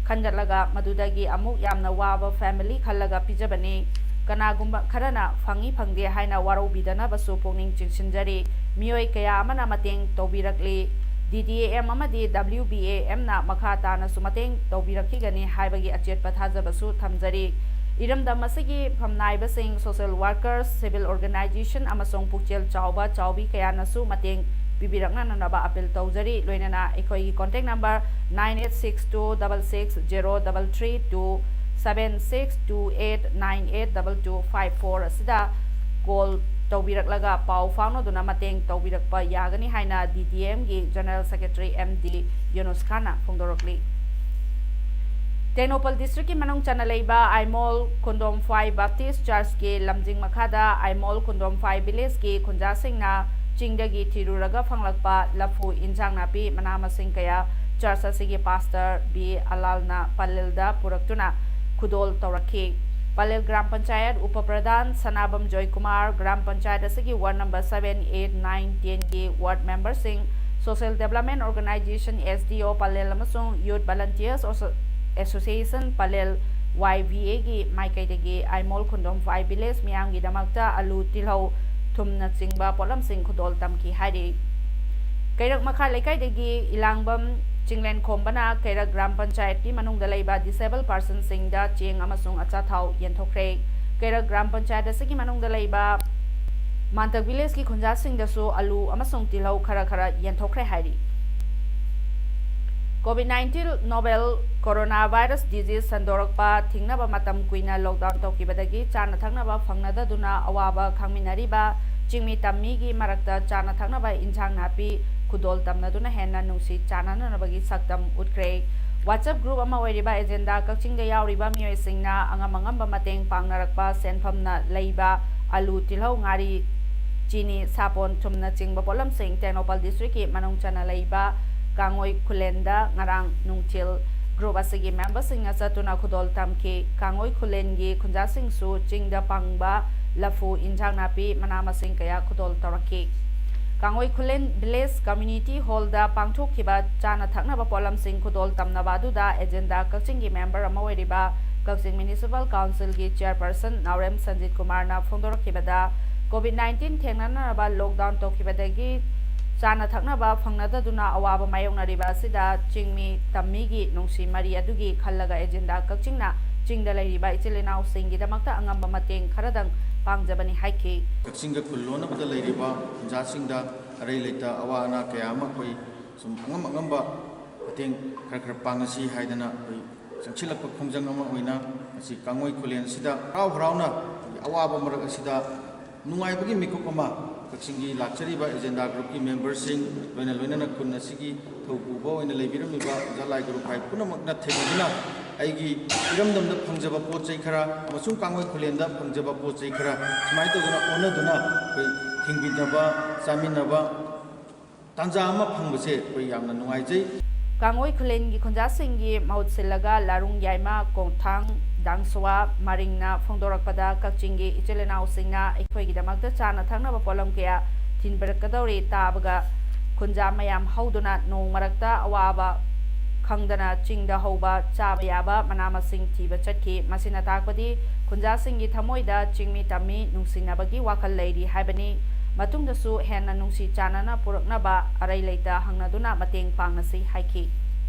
ꯈꯟꯒꯠꯂꯒ ꯃꯗꯨꯗꯒꯤ ꯑꯃꯨꯛ ꯌꯥꯝꯅ ꯋꯥꯕ family ꯈꯜꯂꯒ ꯄꯤꯖꯕꯅꯤ꯫ ꯀꯅꯥꯒꯨꯝꯕ ꯈꯔꯅ ꯐꯪꯏ ꯐꯪꯗꯦ ꯍꯥꯏꯅ ꯋꯥꯔꯧꯕꯤꯗꯅꯕꯁꯨ ꯄꯨꯛꯅꯤꯡ ꯆꯤꯡꯁꯤꯟꯖꯔꯤ꯫ ꯃꯤꯑꯣꯏ ꯀꯌꯥ ꯑꯃꯅ ꯃꯇꯦꯡ ꯇꯧꯕꯤꯔꯛꯂꯤ꯫ DTAM ꯑꯃꯗꯤ WBAMꯅ ꯃꯈꯥ ꯇꯥꯅꯁꯨ ꯃꯇꯦꯡ ꯇꯧꯕꯤꯔꯛꯈꯤꯒꯅꯤ ꯍꯥꯏꯕꯒꯤ ꯑꯆꯦꯠꯄ ꯊꯥꯖꯕꯁꯨ ꯊꯝꯖꯔꯤ꯫ ꯏꯔꯝꯗꯝ ꯑꯁꯤꯒꯤ ꯐꯝꯅꯥꯏꯕꯁꯤꯡ, social workers, civil organisation ꯑꯃꯁꯨꯡ ꯄꯨꯛꯆꯦꯜ ꯆꯥꯎꯕ ꯆꯥꯎꯕꯤ ꯀꯌꯥꯅꯁꯨ ꯃꯇꯦꯡ ꯄꯤꯕꯤꯔꯛꯅꯅꯕ appeal ꯇꯧꯖꯔꯤ꯫ ꯂꯣꯏꯅꯅ ꯑꯩꯈꯣꯏꯒꯤ contact number nine eight six two double six zero double three two, seven six two eight nine eight double two five four ꯑꯁꯤꯗ call ꯇꯧꯕꯤꯔꯛꯂꯒ ꯄꯥꯎ ꯐꯥꯎꯅꯗꯨꯅ ꯃꯇꯦꯡ ꯇꯧꯕꯤꯔꯛꯄ ꯌꯥꯒꯅꯤ ꯍꯥꯏꯅ DTAMꯒꯤ General Secretary MD ꯌꯨꯅꯨꯁ ꯈꯥꯟꯅ ꯐꯣꯡꯗꯣꯔꯛꯂꯤ꯫ ꯇꯦꯡꯅꯧꯄꯜ districtꯀꯤ ꯃꯅꯨꯡ ꯆꯟꯅ ꯂꯩꯕ ꯑꯥꯏꯃꯣꯜ ꯈꯨꯟꯗꯣꯝꯐꯥꯏ Baptist Churchꯀꯤ ꯂꯝꯖꯤꯡ ꯃꯈꯥꯗ ꯑꯥꯏꯃꯣꯜ ꯈꯨꯟꯗꯣꯝꯐꯥꯏ villageꯀꯤ ꯈꯨꯟꯖꯥꯁꯤꯡꯅ ꯆꯤꯡꯗꯒꯤ ꯊꯤꯔꯨꯔꯒ ꯐꯪꯂꯛꯄ ꯂꯐꯨ, ꯏꯟꯁꯥꯡ ꯅꯥꯄꯤ, ꯃꯅꯥ ꯃꯁꯤꯡ ꯀꯌꯥ church ꯑꯁꯤꯒꯤ pastor ꯕꯤ ꯑꯂꯥꯜꯅ ꯄꯂꯦꯜꯗ ꯄꯨꯔꯛꯇꯨꯅ ꯈꯨꯗꯣꯜ ꯇꯧꯔꯛꯈꯤ꯫ ꯄꯂꯦꯜ ꯒ꯭ꯔꯥꯝ ꯄꯟꯆꯥꯌꯠ ꯎꯄ ꯄ꯭ꯔꯙꯥꯟ ꯁꯅꯥꯕꯝ ꯖꯣꯏꯀꯨꯃꯥꯔ, ꯒ꯭ꯔꯥꯝ ꯄꯟꯆꯥꯌꯠ ꯑꯁꯤꯒꯤ ward number seven, eight, nine, tenꯒꯤ ward memberꯁꯤꯡ, Social Development Organisation, SDO Pallel ꯑꯃꯁꯨꯡ Youth Volunteers Association ꯄꯂꯦꯜ, YVAꯒꯤ ꯃꯥꯏꯀꯩꯗꯒꯤ ꯑꯥꯏꯃꯣꯜ ꯈꯨꯟꯗꯣꯝꯐꯥꯏ village ꯃꯤꯌꯥꯝꯒꯤꯗꯃꯛꯇ ꯑꯂꯨ, ꯇꯤꯜꯍꯧ, ꯊꯨꯝꯅꯆꯤꯡꯕ ꯄꯣꯠꯂꯝꯁꯤꯡ ꯈꯨꯗꯣꯜ ꯇꯝꯈꯤ ꯍꯥꯏꯔꯤ꯫ ꯀꯩꯔꯛ ꯃꯈꯥ ꯂꯩꯀꯥꯏꯗꯒꯤ ꯏꯂꯥꯡꯕꯝ ꯆꯤꯡꯂꯦꯟꯈꯣꯝꯕꯅ ꯀꯩꯔꯛ ꯒ꯭ꯔꯥꯝ ꯄꯟꯆꯥꯌꯠꯀꯤ ꯃꯅꯨꯡꯗ ꯂꯩꯕ disabled personꯁꯤꯡꯗ ꯆꯦꯡ ꯑꯃꯁꯨꯡ ꯑꯆꯥꯊꯥꯎ ꯌꯦꯟꯊꯣꯛꯈ꯭ꯔꯦ꯫ ꯀꯩꯔꯛ ꯒ꯭ꯔꯥꯝ ꯄꯟꯆꯥꯌꯠ ꯑꯁꯤꯒꯤ ꯃꯅꯨꯡꯗ ꯂꯩꯕ ꯃꯥꯟꯇꯛ villageꯀꯤ ꯈꯨꯟꯖꯥꯁꯤꯡꯗꯁꯨ ꯑꯂꯨ ꯑꯃꯁꯨꯡ ꯇꯤꯜꯍꯧ ꯈꯔ ꯈꯔ ꯌꯦꯟꯊꯣꯛꯈ꯭ꯔꯦ ꯍꯥꯏꯔꯤ꯫ COVID nineteen novel coronavirus disease ꯁꯟꯗꯣꯔꯛꯄ ꯊꯤꯡꯅꯕ ꯃꯇꯝ ꯀꯨꯏꯅ lockdown ꯇꯧꯈꯤꯕꯗꯒꯤ ꯆꯥꯅ ꯊꯛꯅꯕ ꯐꯪꯅꯗꯗꯨꯅ ꯑꯋꯥꯕ ꯈꯥꯡꯃꯤꯟꯅꯔꯤꯕ ꯆꯤꯡꯃꯤ ꯇꯝꯃꯤꯒꯤ ꯃꯔꯛꯇ ꯆꯥꯅ ꯊꯛꯅꯕ ꯏꯟꯁꯥꯡ ꯅꯥꯄꯤ ꯈꯨꯗꯣꯜ ꯇꯝꯅꯗꯨꯅ ꯍꯦꯟꯅ ꯅꯨꯡꯁꯤ ꯆꯥꯟꯅꯅꯕꯒꯤ ꯁꯛꯇꯝ ꯎꯠꯈ꯭ꯔꯦ꯫ WhatsApp group ꯑꯃ ꯑꯣꯏꯔꯤꯕ ꯑꯦꯖꯦꯟꯗꯥ ꯀꯛꯆꯤꯡꯗ ꯌꯥꯎꯔꯤꯕ ꯃꯤꯑꯣꯏꯁꯤꯡꯅ ꯑꯉꯝ ꯑꯉꯝꯕ ꯃꯇꯦꯡ ꯄꯥꯡꯅꯔꯛꯄ ꯁꯦꯟꯐꯝꯅ ꯂꯩꯕ ꯑꯂꯨ, ꯇꯤꯜꯍꯧ, ꯉꯥꯔꯤ, ꯆꯤꯅꯤ, ꯁꯥꯄꯣꯟ, ꯊꯨꯝꯅꯆꯤꯡꯕ ꯄꯣꯠꯂꯝꯁꯤꯡ ꯇꯦꯡꯅꯧꯄꯜ ꯗꯤꯁꯇ꯭ꯔꯤꯛꯀꯤ ꯃꯅꯨꯡ ꯆꯟꯅ ꯂꯩꯕ ꯀꯥꯡꯉꯣꯏ ꯈꯨꯂꯦꯟꯗ ꯉꯔꯥꯡ ꯅꯨꯡꯊꯤꯜ ꯒ꯭ꯔꯨꯞ ꯑꯁꯤꯒꯤ ꯃꯦꯝꯕꯔꯁꯤꯡꯅ ꯆꯠꯇꯨꯅ ꯈꯨꯗꯣꯜ ꯇꯝꯈꯤ꯫ ꯀꯥꯡꯉꯣꯏ ꯈꯨꯂꯦꯟꯒꯤ ꯈꯨꯟꯖꯥꯁꯤꯡꯁꯨ ꯆꯤꯡꯗ ꯐꯪꯕ ꯂꯐꯨ, ꯏꯟꯖꯥꯡ ꯅꯥꯄꯤ, ꯃꯅꯥ ꯃꯁꯤꯡ ꯀꯌꯥ ꯈꯨꯗꯣꯜ ꯇꯧꯔꯛꯈꯤ꯫ ꯀꯥꯡꯉꯣꯏ ꯈꯨꯂꯦꯟ ꯚꯤꯂꯦꯖ ꯀꯝꯃ꯭ꯌꯨꯅꯤꯇꯤ ꯍꯣꯜꯗ ꯄꯥꯡꯊꯣꯛꯈꯤꯕ ꯆꯥꯅ ꯊꯛꯅꯕ ꯄꯣꯠꯂꯝꯁꯤꯡ ꯈꯨꯗꯣꯜ ꯇꯝꯅꯕ ꯑꯗꯨꯗ ꯑꯦꯖꯦꯟꯗꯥ ꯀꯛꯆꯤꯡꯒꯤ ꯃꯦꯝꯕꯔ ꯑꯃ ꯑꯣꯏꯔꯤꯕ ꯀꯛꯆꯤꯡ ꯃ꯭ꯌꯨꯅꯤꯁꯤꯄꯥꯜ ꯀꯥꯎꯟꯁꯤꯜꯒꯤ ꯆꯤꯌꯔꯄꯔꯁꯟ ꯅꯥꯎꯔꯦꯝ ꯁꯟꯖꯤꯠ ꯀꯨꯃꯥꯔꯅ ꯐꯣꯡꯗꯣꯔꯛꯈꯤꯕꯗ, ꯀꯣꯚꯤꯗ ꯅꯥꯏꯟꯇꯤꯟ ꯊꯦꯡꯅꯅꯅꯕ ꯂꯣꯛꯗꯥꯎꯟ ꯇꯧꯈꯤꯕꯗꯒꯤ ꯆꯥꯅ ꯊꯛꯅꯕ ꯐꯪꯅꯗꯗꯨꯅ ꯑꯋꯥꯕ ꯃꯥꯌꯣꯛꯅꯔꯤꯕ ꯑꯁꯤꯗ ꯆꯤꯡꯃꯤ ꯇꯝꯃꯤꯒꯤ ꯅꯨꯡꯁꯤ ꯃꯔꯤ ꯑꯗꯨꯒꯤ ꯈꯜꯂꯒ ꯑꯦꯖꯦꯟꯗꯥ ꯀꯛꯆꯤꯡꯅ ꯆꯤꯡꯗ ꯂꯩꯔꯤꯕ ꯏꯆꯤꯜ ꯏꯅꯥꯎꯁꯤꯡꯒꯤꯗꯃꯛꯇ ꯑꯉꯝꯕ ꯃꯇꯦꯡ ꯈꯔꯗꯪ ꯄꯥꯡꯖꯕꯅꯤ ꯍꯥꯏꯈꯤ꯫ ꯀꯛꯆꯤꯡꯒ ꯈꯨꯜ ꯂꯣꯟꯅꯕꯗ ꯂꯩꯔꯤꯕ ꯈꯨꯟꯖꯥꯁꯤꯡꯗ ꯑꯔꯩ ꯂꯩꯇ ꯑꯋꯥ ꯑꯅꯥ ꯀꯌꯥ ꯑꯃ ꯑꯩꯈꯣꯏ ꯁꯨꯝ ꯑꯉꯝ ꯑꯉꯝꯕ ꯃꯇꯦꯡ ꯈꯔ ꯈꯔ ꯄꯥꯡꯉꯁꯤ ꯍꯥꯏꯗꯅ ꯑꯩꯈꯣꯏ ꯆꯪꯁꯤꯜꯂꯛꯄ ꯈꯣꯡꯖꯪ ꯑꯃ ꯑꯣꯏꯅ ꯉꯁꯤ ꯀꯥꯡꯉꯣꯏ ꯈꯨꯂꯦꯟꯁꯤꯗ ꯍꯔꯥꯎ ꯍꯔꯥꯎꯅ ꯑꯩꯈꯣꯏꯒꯤ ꯑꯋꯥꯕ ꯃꯔꯛ ꯑꯁꯤꯗ ꯅꯨꯡꯉꯥꯏꯕꯒꯤ ꯃꯤꯀꯨꯞ ꯑꯃ ꯀꯛꯆꯤꯡꯒꯤ ꯂꯥꯛꯆꯔꯤꯕ ꯑꯦꯖꯦꯟꯗꯥ ꯒ꯭ꯔꯨꯞꯀꯤ ꯃꯦꯝꯕꯔꯁꯤꯡ, ꯂꯣꯏꯅ ꯂꯣꯏꯅꯅ ꯈꯨꯟ ꯑꯁꯤꯒꯤ ꯊꯧ ꯄꯨꯕ ꯑꯣꯏꯅ ꯂꯩꯕꯤꯔꯝꯃꯤꯕ ꯑꯣꯖꯥ ꯂꯥꯏ ꯒꯨꯔꯨ ꯚꯥꯏ ꯄꯨꯝꯅꯃꯛꯅ ꯊꯦꯡꯅꯗꯨꯅ ꯑꯩꯒꯤ ꯏꯔꯝꯗꯝꯗ ꯐꯪꯖꯕ ꯄꯣꯠ ꯆꯩ ꯈꯔ ꯑꯃꯁꯨꯡ ꯀꯥꯡꯉꯣꯏ ꯈꯨꯂꯦꯟꯗ ꯐꯪꯖꯕ ꯄꯣꯠ ꯆꯩ ꯈꯔ ꯁꯨꯃꯥꯏꯅ ꯇꯧꯗꯅ ꯑꯣꯟꯅꯗꯨꯅ ꯑꯩꯈꯣꯏ ꯍꯤꯡꯃꯤꯟꯅꯕ, ꯆꯥꯃꯤꯟꯅꯕ ꯇꯥꯟꯖꯥ ꯑꯃ ꯐꯪꯕꯁꯦ ꯑꯩꯈꯣꯏ ꯌꯥꯝꯅ ꯅꯨꯡꯉꯥꯏꯖꯩ꯫ ꯀꯥꯡꯉꯣꯏ ꯈꯨꯂꯦꯟꯒꯤ ꯈꯨꯟꯖꯥꯁꯤꯡꯒꯤ ꯃꯍꯨꯠ ꯁꯤꯜꯂꯒ ꯂꯥꯔꯨꯡ ꯌꯥꯏꯃ, ꯀꯣꯡꯊꯥꯡ, ꯗꯥꯡꯁꯨꯋꯥ, ꯃꯔꯤꯡꯅ ꯐꯣꯡꯗꯣꯔꯛꯄꯗ, ꯀꯛꯆꯤꯡꯒꯤ ꯏꯆꯤꯜ ꯏꯅꯥꯎꯁꯤꯡꯅ ꯑꯩꯈꯣꯏꯒꯤꯗꯃꯛꯇ ꯆꯥꯅ ꯊꯛꯅꯕ ꯄꯣꯠꯂꯝ ꯀꯌꯥ ꯊꯤꯟꯕꯤꯔꯛꯀꯗꯧꯔꯤ ꯇꯥꯕꯒ ꯈꯨꯟꯖꯥ ꯃꯌꯥꯝ ꯍꯧꯗꯨꯅ ꯅꯣꯡ ꯃꯔꯛꯇ ꯑꯋꯥꯕ ꯈꯪꯗꯅ ꯆꯤꯡꯗ ꯍꯧꯕ ꯆꯥꯕ ꯌꯥꯕ ꯃꯅꯥ ꯃꯁꯤꯡ ꯊꯤꯕ ꯆꯠꯈꯤ꯫ ꯃꯁꯤꯅ ꯇꯥꯛꯄꯗꯤ ꯈꯨꯟꯖꯥꯁꯤꯡꯒꯤ ꯊꯃꯣꯏꯗ ꯆꯤꯡꯃꯤ ꯇꯝꯃꯤ ꯅꯨꯡꯁꯤꯅꯕꯒꯤ ꯋꯥꯈꯜ ꯂꯩꯔꯤ ꯍꯥꯏꯕꯅꯤ꯫ ꯃꯇꯨꯡꯗꯁꯨ ꯍꯦꯟꯅ ꯅꯨꯡꯁꯤ ꯆꯥꯟꯅꯅ ꯄꯨꯔꯛꯅꯕ ꯑꯔꯩ ꯂꯩꯇ ꯍꯪꯅꯗꯨꯅ ꯃꯇꯦꯡ ꯄꯥꯡꯅꯁꯤ ꯍꯥꯏꯈꯤ꯫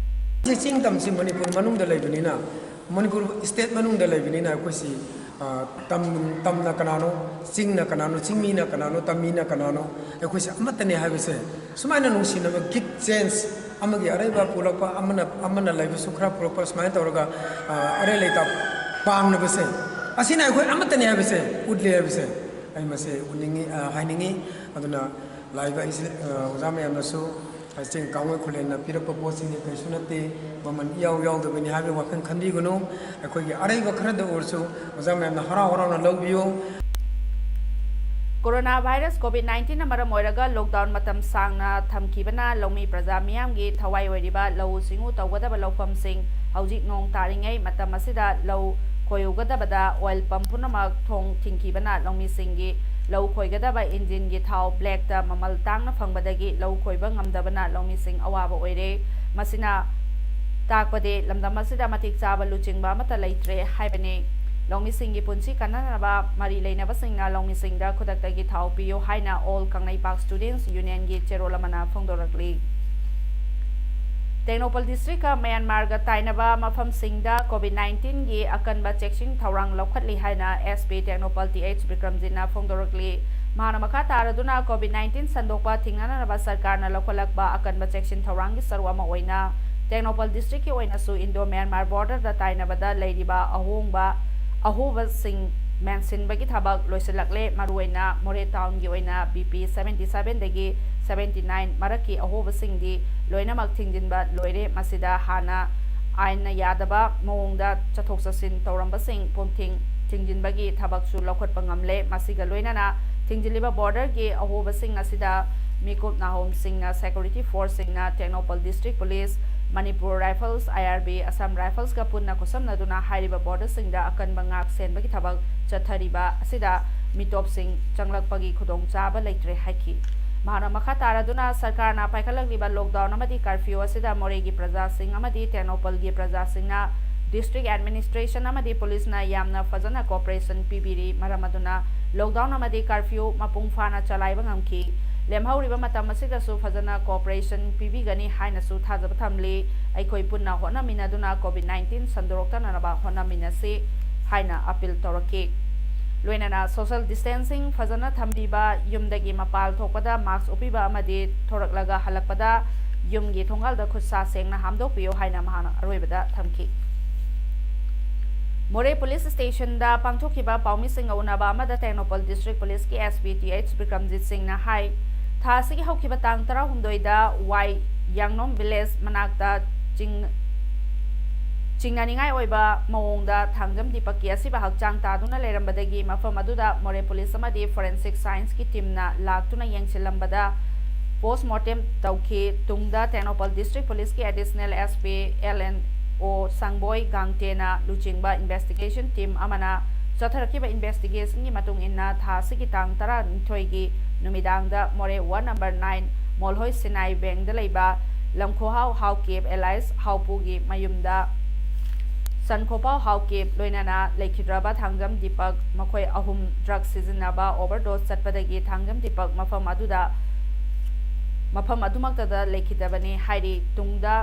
ꯁꯤ ꯆꯤꯡ ꯇꯝꯁꯤ ꯃꯅꯤꯄꯨꯔ ꯃꯅꯨꯡꯗ ꯂꯩꯕꯅꯤꯅ, ꯃꯅꯤꯄꯨꯔ ꯁ꯭ꯇꯦꯠ ꯃꯅꯨꯡꯗ ꯂꯩꯕꯅꯤꯅ ꯑꯩꯈꯣꯏꯁꯤ, ꯑ, ꯇꯝ-, ꯇꯝꯅ ꯀꯅꯥꯅꯣ, ꯆꯤꯡꯅ ꯀꯅꯥꯅꯣ, ꯆꯤꯡꯃꯤꯅ ꯀꯅꯥꯅꯣ, ꯇꯝꯃꯤꯅ ꯀꯅꯥꯅꯣ, ꯑꯩꯈꯣꯏꯁꯦ ꯑꯃꯠꯇꯅꯦ ꯍꯥꯏꯕꯁꯦ ꯁꯨꯃꯥꯏꯅ ꯅꯨꯡꯁꯤꯅꯕ ꯒꯤꯐ ꯆꯦꯟꯖ ꯑꯃꯒꯤ ꯑꯔꯩꯕ ꯄꯨꯔꯛꯄ, ꯑꯃꯅ, ꯑꯃꯅ ꯂꯩꯕꯁꯨ ꯈꯔ ꯄꯨꯔꯛꯄ, ꯁꯨꯃꯥꯏꯅ ꯇꯧꯔꯒ, ꯑ, ꯑꯔꯩ ꯂꯩꯇ ꯄꯥꯡꯅꯕꯁꯦ, ꯑꯁꯤꯅ ꯑꯩꯈꯣꯏ ꯑꯃꯠꯇꯅꯦ ꯍꯥꯏꯕꯁꯦ ꯎꯠꯂꯦ ꯍꯥꯏꯕꯁꯦ ꯑꯩ ꯃꯁꯦ ꯎꯠꯅꯤꯡꯉꯤ, ꯑ, ꯍꯥꯏꯅꯤꯡꯉꯤ꯫ ꯑꯗꯨꯅ ꯂꯥꯛꯏꯕ ꯑꯩꯁꯦ, ꯑ, ꯑꯣꯖꯥ ꯃꯌꯥꯝꯅꯁꯨ ꯀꯛꯆꯤꯡ ꯀꯥꯡꯉꯣꯏ ꯈꯨꯂꯦꯟꯅ ꯄꯤꯔꯛꯄ ꯄꯣꯠꯁꯤꯡꯁꯦ ꯀꯩꯁꯨ ꯅꯠꯇꯦ, ꯃꯃꯜ ꯏꯌꯥꯎ ꯌꯥꯎꯗꯕꯅꯤ ꯍꯥꯏꯕꯒꯤ ꯋꯥꯈꯜ ꯈꯟꯕꯤꯒꯅꯨ꯫ ꯑꯩꯈꯣꯏꯒꯤ ꯑꯔꯩꯕ ꯈꯔꯗ ꯑꯣꯏꯔꯁꯨ ꯑꯣꯖꯥ ꯃꯌꯥꯝꯅ ꯍꯔꯥꯎ ꯍꯔꯥꯎꯅ ꯂꯧꯕꯤꯌꯨ꯫ Corona virus COVID nineteen ꯅ ꯃꯔꯝ ꯑꯣꯏꯔꯒ lockdown ꯃꯇꯝ ꯁꯥꯡꯅ ꯊꯝꯈꯤꯕꯅ ꯂꯧꯃꯤ ꯄ꯭ꯔꯖꯥ ꯃꯤꯌꯥꯝꯒꯤ ꯊꯋꯥꯏ ꯑꯣꯏꯔꯤꯕ ꯂꯧꯎ ꯁꯤꯡꯎ ꯇꯧꯒꯗꯕ ꯂꯧꯐꯝꯁꯤꯡ ꯍꯧꯖꯤꯛ ꯅꯣꯡ ꯇꯥꯔꯤꯉꯩ ꯃꯇꯝ ꯑꯁꯤꯗ ꯂꯧ ꯈꯣꯏꯒꯗꯕꯗ oil pump ꯄꯨꯝꯅꯃꯛ ꯊꯣꯡ ꯊꯤꯡꯈꯤꯕꯅ ꯂꯧꯃꯤꯁꯤꯡꯒꯤ ꯂꯧ ꯈꯣꯏꯒꯗꯕ engine ꯒꯤ ꯊꯥꯎ black ꯇ ꯃꯃꯜ ꯇꯥꯡꯅ ꯐꯪꯕꯗꯒꯤ ꯂꯧ ꯈꯣꯏꯕ ꯉꯝꯗꯕꯅ ꯂꯧꯃꯤꯁꯤꯡ ꯑꯋꯥꯕ ꯑꯣꯏꯔꯦ꯫ ꯃꯁꯤꯅ ꯇꯥꯛꯄꯗꯤ ꯂꯝꯗꯝ ꯑꯁꯤꯗ ꯃꯇꯤꯛ ꯆꯥꯕ ꯂꯨꯆꯤꯡꯕ ꯑꯃꯠꯇ ꯂꯩꯇ꯭ꯔꯦ ꯍꯥꯏꯕꯅꯤ꯫ ꯂꯧꯃꯤꯁꯤꯡꯒꯤ ꯄꯨꯟꯁꯤ ꯀꯟꯅꯅꯕ ꯃꯔꯤ ꯂꯩꯅꯕꯁꯤꯡꯅ ꯂꯧꯃꯤꯁꯤꯡꯗ ꯈꯨꯗꯛꯇꯒꯤ ꯊꯥꯎ ꯄꯤꯌꯨ ꯍꯥꯏꯅ All ꯀꯪꯂꯩꯄꯥꯛ Students Union ꯒꯤ ꯆꯦꯔꯣꯜ ꯑꯃꯅ ꯐꯣꯡꯗꯣꯔꯛꯂꯤ꯫ ꯇꯦꯡꯅꯧꯄꯜ district ꯀ ꯃ꯭ꯌꯥꯟꯃꯥꯔꯒ ꯇꯥꯏꯅꯕ ꯃꯐꯝꯁꯤꯡꯗ COVID nineteen ꯒꯤ ꯑꯀꯟꯕ ꯆꯦꯛꯁꯤꯟ ꯊꯧꯔꯥꯡ ꯂꯧꯈꯠꯂꯤ ꯍꯥꯏꯅ SP ꯇꯦꯡꯅꯧꯄꯜ ꯇꯤ ꯑꯩꯆ ꯕꯤꯀ꯭ꯔꯝꯖꯤꯠꯅ ꯐꯣꯡꯗꯣꯔꯛꯂꯤ꯫ ꯃꯍꯥꯛꯅ ꯃꯈꯥ ꯇꯥꯔꯗꯨꯅ COVID nineteen ꯁꯟꯗꯣꯛꯄ ꯊꯤꯡꯅꯅꯕ ꯁꯔꯀꯥꯔꯅ ꯂꯧꯈꯠꯂꯛꯄ ꯑꯀꯟꯕ ꯆꯦꯛꯁꯤꯟ ꯊꯧꯔꯥꯡꯒꯤ ꯁꯔꯨꯛ ꯑꯃ ꯑꯣꯏꯅ ꯇꯦꯡꯅꯧꯄꯜ district ꯀꯤ ꯑꯣꯏꯅꯁꯨ Indo Myanmar border ꯗ ꯇꯥꯏꯅꯕꯗ ꯂꯩꯔꯤꯕ ꯑꯍꯣꯡꯕ ꯑꯍꯣꯕꯁꯤꯡ ꯃꯦꯟꯁꯤꯟꯕꯒꯤ ꯊꯕꯛ ꯂꯣꯏꯁꯤꯜꯂꯛꯂꯦ꯫ ꯃꯔꯨꯑꯣꯏꯅ ꯃꯣꯔꯦ town ꯒꯤ ꯑꯣꯏꯅ BP seventy seven ꯗꯒꯤ seventy nine ꯃꯔꯛꯀꯤ ꯑꯍꯣꯕꯁꯤꯡꯗꯤ ꯂꯣꯏꯅꯃꯛ ꯊꯤꯡꯖꯤꯟꯕ ꯂꯣꯏꯔꯦ꯫ ꯃꯁꯤꯗ ꯍꯥꯟꯅ ꯑꯥꯏꯟꯅ ꯌꯥꯗꯕ ꯃꯑꯣꯡꯗ ꯆꯠꯊꯣꯛ ꯆꯠꯁꯤꯟ ꯇꯧꯔꯝꯕꯁꯤꯡ ꯄꯨꯝꯊꯤꯡ ꯊꯤꯡꯖꯤꯟꯕꯒꯤ ꯊꯕꯛꯁꯨ ꯂꯧꯈꯠꯄ ꯉꯝꯂꯦ꯫ ꯃꯁꯤꯒ ꯂꯣꯏꯅꯅ ꯊꯤꯡꯖꯤꯜꯂꯤꯕ border ꯒꯤ ꯑꯍꯣꯕꯁꯤꯡ ꯑꯁꯤꯗ ꯃꯤꯀꯨꯞ ꯅꯥꯍꯣꯝꯁꯤꯡꯅ, security force ꯁꯤꯡꯅ, Tengnoupal district police, Manipur Rifles, IRB, Assam Rifles ꯀ ꯄꯨꯟꯅ ꯈꯨꯠꯁꯝꯅꯗꯨꯅ ꯍꯥꯏꯔꯤꯕ border ꯁꯤꯡꯗ ꯑꯀꯟꯕ ꯉꯥꯛ ꯁꯦꯟꯕꯒꯤ ꯊꯕꯛ ꯆꯠꯊꯔꯤꯕ ꯑꯁꯤꯗ ꯃꯤꯇꯣꯞꯁꯤꯡ ꯆꯪꯂꯛꯄꯒꯤ ꯈꯨꯗꯣꯡꯆꯥꯕ ꯂꯩꯇ꯭ꯔꯦ ꯍꯥꯏꯈꯤ꯫ ꯃꯍꯥꯛꯅ ꯃꯈꯥ ꯇꯥꯔꯗꯨꯅ ꯁꯔꯀꯥꯔꯅ ꯄꯥꯏꯈꯠꯂꯛꯂꯤꯕ lockdown ꯑꯃꯗꯤ curfew ꯑꯁꯤꯗ ꯃꯣꯔꯦꯒꯤ ꯄ꯭ꯔꯖꯥꯁꯤꯡ ꯑꯃꯗꯤ ꯇꯦꯡꯅꯧꯄꯜꯒꯤ ꯄ꯭ꯔꯖꯥꯁꯤꯡꯅ district administration ꯑꯃꯗꯤ police ꯅ ꯌꯥꯝꯅ ꯐꯖꯅ cooperation ꯄꯤꯕꯤꯔꯤ꯫ ꯃꯔꯝ ꯑꯗꯨꯅ lockdown ꯑꯃꯗꯤ curfew ꯃꯄꯨꯡ ꯐꯥꯅ ꯆꯂꯥꯏꯕ ꯉꯝꯈꯤ꯫ ꯂꯦꯝꯍꯧꯔꯤꯕ ꯃꯇꯝ ꯑꯁꯤꯗꯁꯨ ꯐꯖꯅ cooperation ꯄꯤꯕꯤꯒꯅꯤ ꯍꯥꯏꯅꯁꯨ ꯊꯥꯖꯕ ꯊꯝꯂꯤ꯫ ꯑꯩꯈꯣꯏ ꯄꯨꯟꯅ ꯍꯣꯠꯅꯃꯤꯟꯅꯗꯨꯅ COVID nineteen ꯁꯟꯗꯣꯔꯛꯇꯅꯅꯕ ꯍꯣꯠꯅꯃꯤꯟꯅꯁꯤ ꯍꯥꯏꯅ appeal ꯇꯧꯔꯛꯈꯤ꯫ ꯂꯣꯏꯅꯅ social distancing ꯐꯖꯅ ꯊꯝꯕꯤꯕ, ꯌꯨꯝꯗꯒꯤ ꯃꯄꯥꯜ ꯊꯣꯛꯄꯗ mask ꯎꯞꯄꯤꯕ ꯑꯃꯗꯤ ꯊꯣꯔꯛꯂꯒ ꯍꯜꯂꯛꯄꯗ ꯌꯨꯝꯒꯤ ꯊꯣꯡꯒꯥꯜꯗ ꯈꯨꯠ ꯁꯥ ꯁꯦꯡꯅ ꯍꯥꯝꯗꯣꯛꯄꯤꯌꯨ ꯍꯥꯏꯅ ꯃꯍꯥꯛꯅ ꯑꯔꯣꯏꯕꯗ ꯊꯝꯈꯤ꯫ ꯃꯣꯔꯦ police station ꯗ ꯄꯥꯡꯊꯣꯛꯈꯤꯕ ꯄꯥꯎꯃꯤꯁꯤꯡꯒ ꯎꯅꯕ ꯑꯃꯗ ꯇꯦꯡꯅꯧꯄꯜ district police ꯀꯤ SP ꯇꯤ ꯑꯩꯆ ꯕꯤꯀ꯭ꯔꯝꯖꯤꯠ ꯁꯤꯡꯅ ꯍꯥꯏ, ꯊꯥ ꯑꯁꯤꯒꯤ ꯍꯧꯈꯤꯕ ꯇꯥꯡ ꯇꯔꯥꯍꯨꯝꯗꯣꯏꯗ ꯋꯥꯏ ꯌꯥꯡꯅꯣꯝ village ꯃꯅꯥꯛꯇ ꯆꯤꯡ ꯆꯤꯡꯅꯅꯤꯡꯉꯥꯏ ꯑꯣꯏꯕ ꯃꯑꯣꯡꯗ ꯊꯥꯡꯖꯝ ꯗꯤꯄꯛꯀꯤ ꯑꯁꯤꯕ ꯍꯛꯆꯥꯡ ꯇꯥꯗꯨꯅ ꯂꯩꯔꯝꯕꯗꯒꯤ ꯃꯐꯝ ꯑꯗꯨꯗ ꯃꯣꯔꯦ ꯄꯨꯂꯤꯁ ꯑꯃꯗꯤ ꯐꯣꯔꯦꯟꯁꯤꯛ ꯁꯥꯏꯟꯁꯀꯤ ꯇꯤꯝꯅ ꯂꯥꯛꯇꯨꯅ ꯌꯦꯡꯁꯤꯜꯂꯝꯕꯗ ꯄꯣꯁꯃꯣꯔꯇꯦꯝ ꯇꯧꯈꯤ꯫ ꯇꯨꯡꯗ ꯇꯦꯡꯅꯧꯄꯜ ꯗꯤꯁꯇ꯭ꯔꯤꯛ ꯄꯨꯂꯤꯁꯀꯤ additional S P L N O ꯁꯪꯕꯣꯏ ꯒꯥꯡꯇꯦꯅ ꯂꯨꯆꯤꯡꯕ ꯏꯟꯚꯦꯁꯇꯤꯒꯦꯁꯟ ꯇꯤꯝ ꯑꯃꯅ ꯆꯠꯊꯔꯛꯈꯤꯕ ꯏꯟꯚꯦꯁꯇꯤꯒꯦꯁꯟꯒꯤ ꯃꯇꯨꯡ ꯏꯟꯅ ꯊꯥ ꯑꯁꯤꯒꯤ ꯇꯥꯡ ꯇꯔꯥꯅꯤꯊꯣꯏꯒꯤ ꯅꯨꯃꯤꯗꯥꯡꯗ ꯃꯣꯔꯦ ꯋꯥꯔꯗ ꯅꯝꯕꯔ ꯅꯥꯏꯟ ꯃꯣꯜꯍꯣꯏ ꯁꯤꯅꯥꯏ ꯕꯦꯡꯗ ꯂꯩꯕ ꯂꯝꯈꯣꯍꯥꯎ ꯍꯥꯎꯀꯦꯞ ꯑꯦꯂꯥꯏꯁ ꯍꯥꯎꯄꯨꯒꯤ ꯃꯌꯨꯝꯗ ꯁꯟꯈꯣꯄꯥꯎ ꯍꯥꯎꯀꯦꯞ ꯂꯣꯏꯅꯅ ꯂꯩꯈꯤꯗ꯭ꯔꯕ ꯊꯥꯡꯖꯝ ꯗꯤꯄꯛ ꯃꯈꯣꯏ ꯑꯍꯨꯝ ꯗ꯭ꯔꯒ ꯁꯤꯖꯤꯟꯅꯕ ꯑꯣꯚꯔꯗꯣꯁ ꯆꯠꯄꯗꯒꯤ ꯊꯥꯡꯖꯝ ꯗꯤꯄꯛ ꯃꯐꯝ ꯑꯗꯨꯗ ꯃꯐꯝ ꯑꯗꯨꯃꯛꯇꯗ ꯂꯩꯈꯤꯗꯕꯅꯤ ꯍꯥꯏꯔꯤ꯫ ꯇꯨꯡꯗ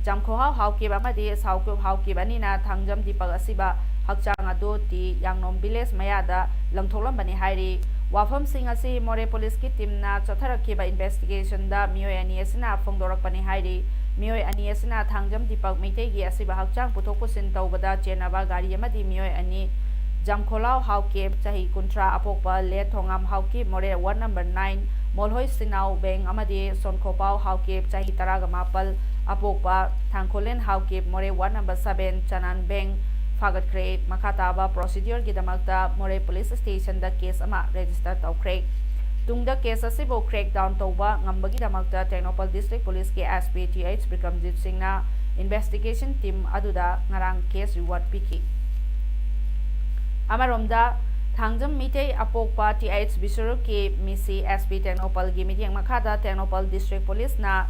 ꯖꯝꯈꯣꯍꯥꯎ ꯍꯥꯎꯀꯤꯞ ꯑꯃꯗꯤ ꯁꯥꯎꯀꯤꯞ ꯍꯥꯎꯀꯤꯞ ꯑꯅꯤꯅ ꯊꯥꯡꯖꯝ ꯗꯤꯄꯛ ꯑꯁꯤꯕ ꯍꯛꯆꯥꯡ ꯑꯗꯨ ꯇꯤ ꯌꯥꯡꯅꯣꯝ ꯚꯤꯂꯦꯖ ꯃꯌꯥꯗ ꯂꯪꯊꯣꯛꯂꯝꯕꯅꯤ ꯍꯥꯏꯔꯤ꯫ ꯋꯥꯐꯝꯁꯤꯡ ꯑꯁꯤ ꯃꯣꯔꯦ ꯄꯨꯂꯤꯁꯀꯤ ꯇꯤꯝꯅ ꯆꯠꯊꯔꯛꯈꯤꯕ ꯏꯟꯚꯦꯁꯇꯤꯒꯦꯁꯟꯗ ꯃꯤꯑꯣꯏ ꯑꯅꯤ ꯑꯁꯤꯅ ꯐꯣꯡꯗꯣꯔꯛꯄꯅꯤ ꯍꯥꯏꯔꯤ꯫ ꯃꯤꯑꯣꯏ ꯑꯅꯤ ꯑꯁꯤꯅ ꯊꯥꯡꯖꯝ ꯗꯤꯄꯛ ꯃꯩꯇꯩꯒꯤ ꯑꯁꯤꯕ ꯍꯛꯆꯥꯡ ꯄꯨꯊꯣꯛ ꯄꯨꯁꯤꯟ ꯇꯧꯕꯗ ꯆꯦꯟꯅꯕ ꯒꯥꯔꯤ ꯑꯃꯗꯤ ꯃꯤꯑꯣꯏ ꯑꯅꯤ ꯖꯝꯈꯣꯂꯥꯎ ꯍꯥꯎꯀꯤꯞ, ꯆꯍꯤ ꯀꯨꯟꯊ꯭ꯔꯥ, ꯑꯄꯣꯛꯄ ꯂꯦ ꯊꯣꯉꯥꯝ ꯍꯥꯎꯀꯤꯞ, ꯃꯣꯔꯦ ꯋꯥꯔꯗ ꯅꯝꯕꯔ ꯅꯥꯏꯟ, ꯃꯣꯜꯍꯣꯏ ꯁꯤꯅꯥꯎ ꯕꯦꯡ ꯑꯃꯗꯤ ꯁꯣꯟꯈꯣꯄꯥꯎ ꯍꯥꯎꯀꯤꯞ, ꯆꯍꯤ ꯇꯔꯥꯒ ꯃꯥꯄꯜ, ꯑꯄꯣꯛꯄ ꯊꯥꯡꯈꯣꯂꯦꯟ ꯍꯥꯎꯀꯤꯞ, ꯃꯣꯔꯦ ꯋꯥꯔꯗ ꯅꯝꯕꯔ ꯁꯕꯦꯟ, ꯆꯅꯥꯟ ꯕꯦꯡ ꯐꯥꯒꯠꯈ꯭ꯔꯦ꯫ ꯃꯈꯥ ꯇꯥꯕ ꯄ꯭ꯔꯣꯁꯤꯗ꯭ꯌꯨꯔꯒꯤꯗꯃꯛꯇ ꯃꯣꯔꯦ ꯄꯨꯂꯤꯁ ꯁ꯭ꯇꯦꯁꯟꯗ ꯀꯦꯁ ꯑꯃ ꯔꯦꯖꯤꯁꯇꯔ ꯇꯧꯈ꯭ꯔꯦ꯫ ꯇꯨꯡꯗ ꯀꯦꯁ ꯑꯁꯤꯕꯨ ꯀ꯭ꯔꯦꯛ ꯗꯥꯎꯟ ꯇꯧꯕ ꯉꯝꯕꯒꯤꯗꯃꯛꯇ ꯇꯦꯡꯅꯧꯄꯜ ꯗꯤꯁꯇ꯭ꯔꯤꯛ ꯄꯨꯂꯤꯁꯀꯤ S P T H Bikramjit ꯁꯤꯡꯅ ꯏꯟꯚꯦꯁꯇꯤꯒꯦꯁꯟ ꯇꯤꯝ ꯑꯗꯨꯗ ꯉꯔꯥꯡ ꯀꯦꯁ ꯔꯤꯋꯥꯔꯗ ꯄꯤꯈꯤ꯫ ꯑꯃꯔꯣꯝꯗ, ꯊꯥꯡꯖꯝ ꯃꯤꯇꯩ ꯑꯄꯣꯛꯄ ꯇꯤ ꯑꯩꯆ ꯕꯤꯁ꯭ꯋꯔꯨꯞꯀꯤ ꯃꯤꯁꯤ ꯑꯦꯁ ꯄꯤ ꯇꯦꯡꯅꯧꯄꯜꯒꯤ ꯃꯤꯠꯌꯦꯡ ꯃꯈꯥꯗ ꯇꯦꯡꯅꯧꯄꯜ ꯗꯤꯁꯇ꯭ꯔꯤꯛ ꯄꯨꯂꯤꯁꯅ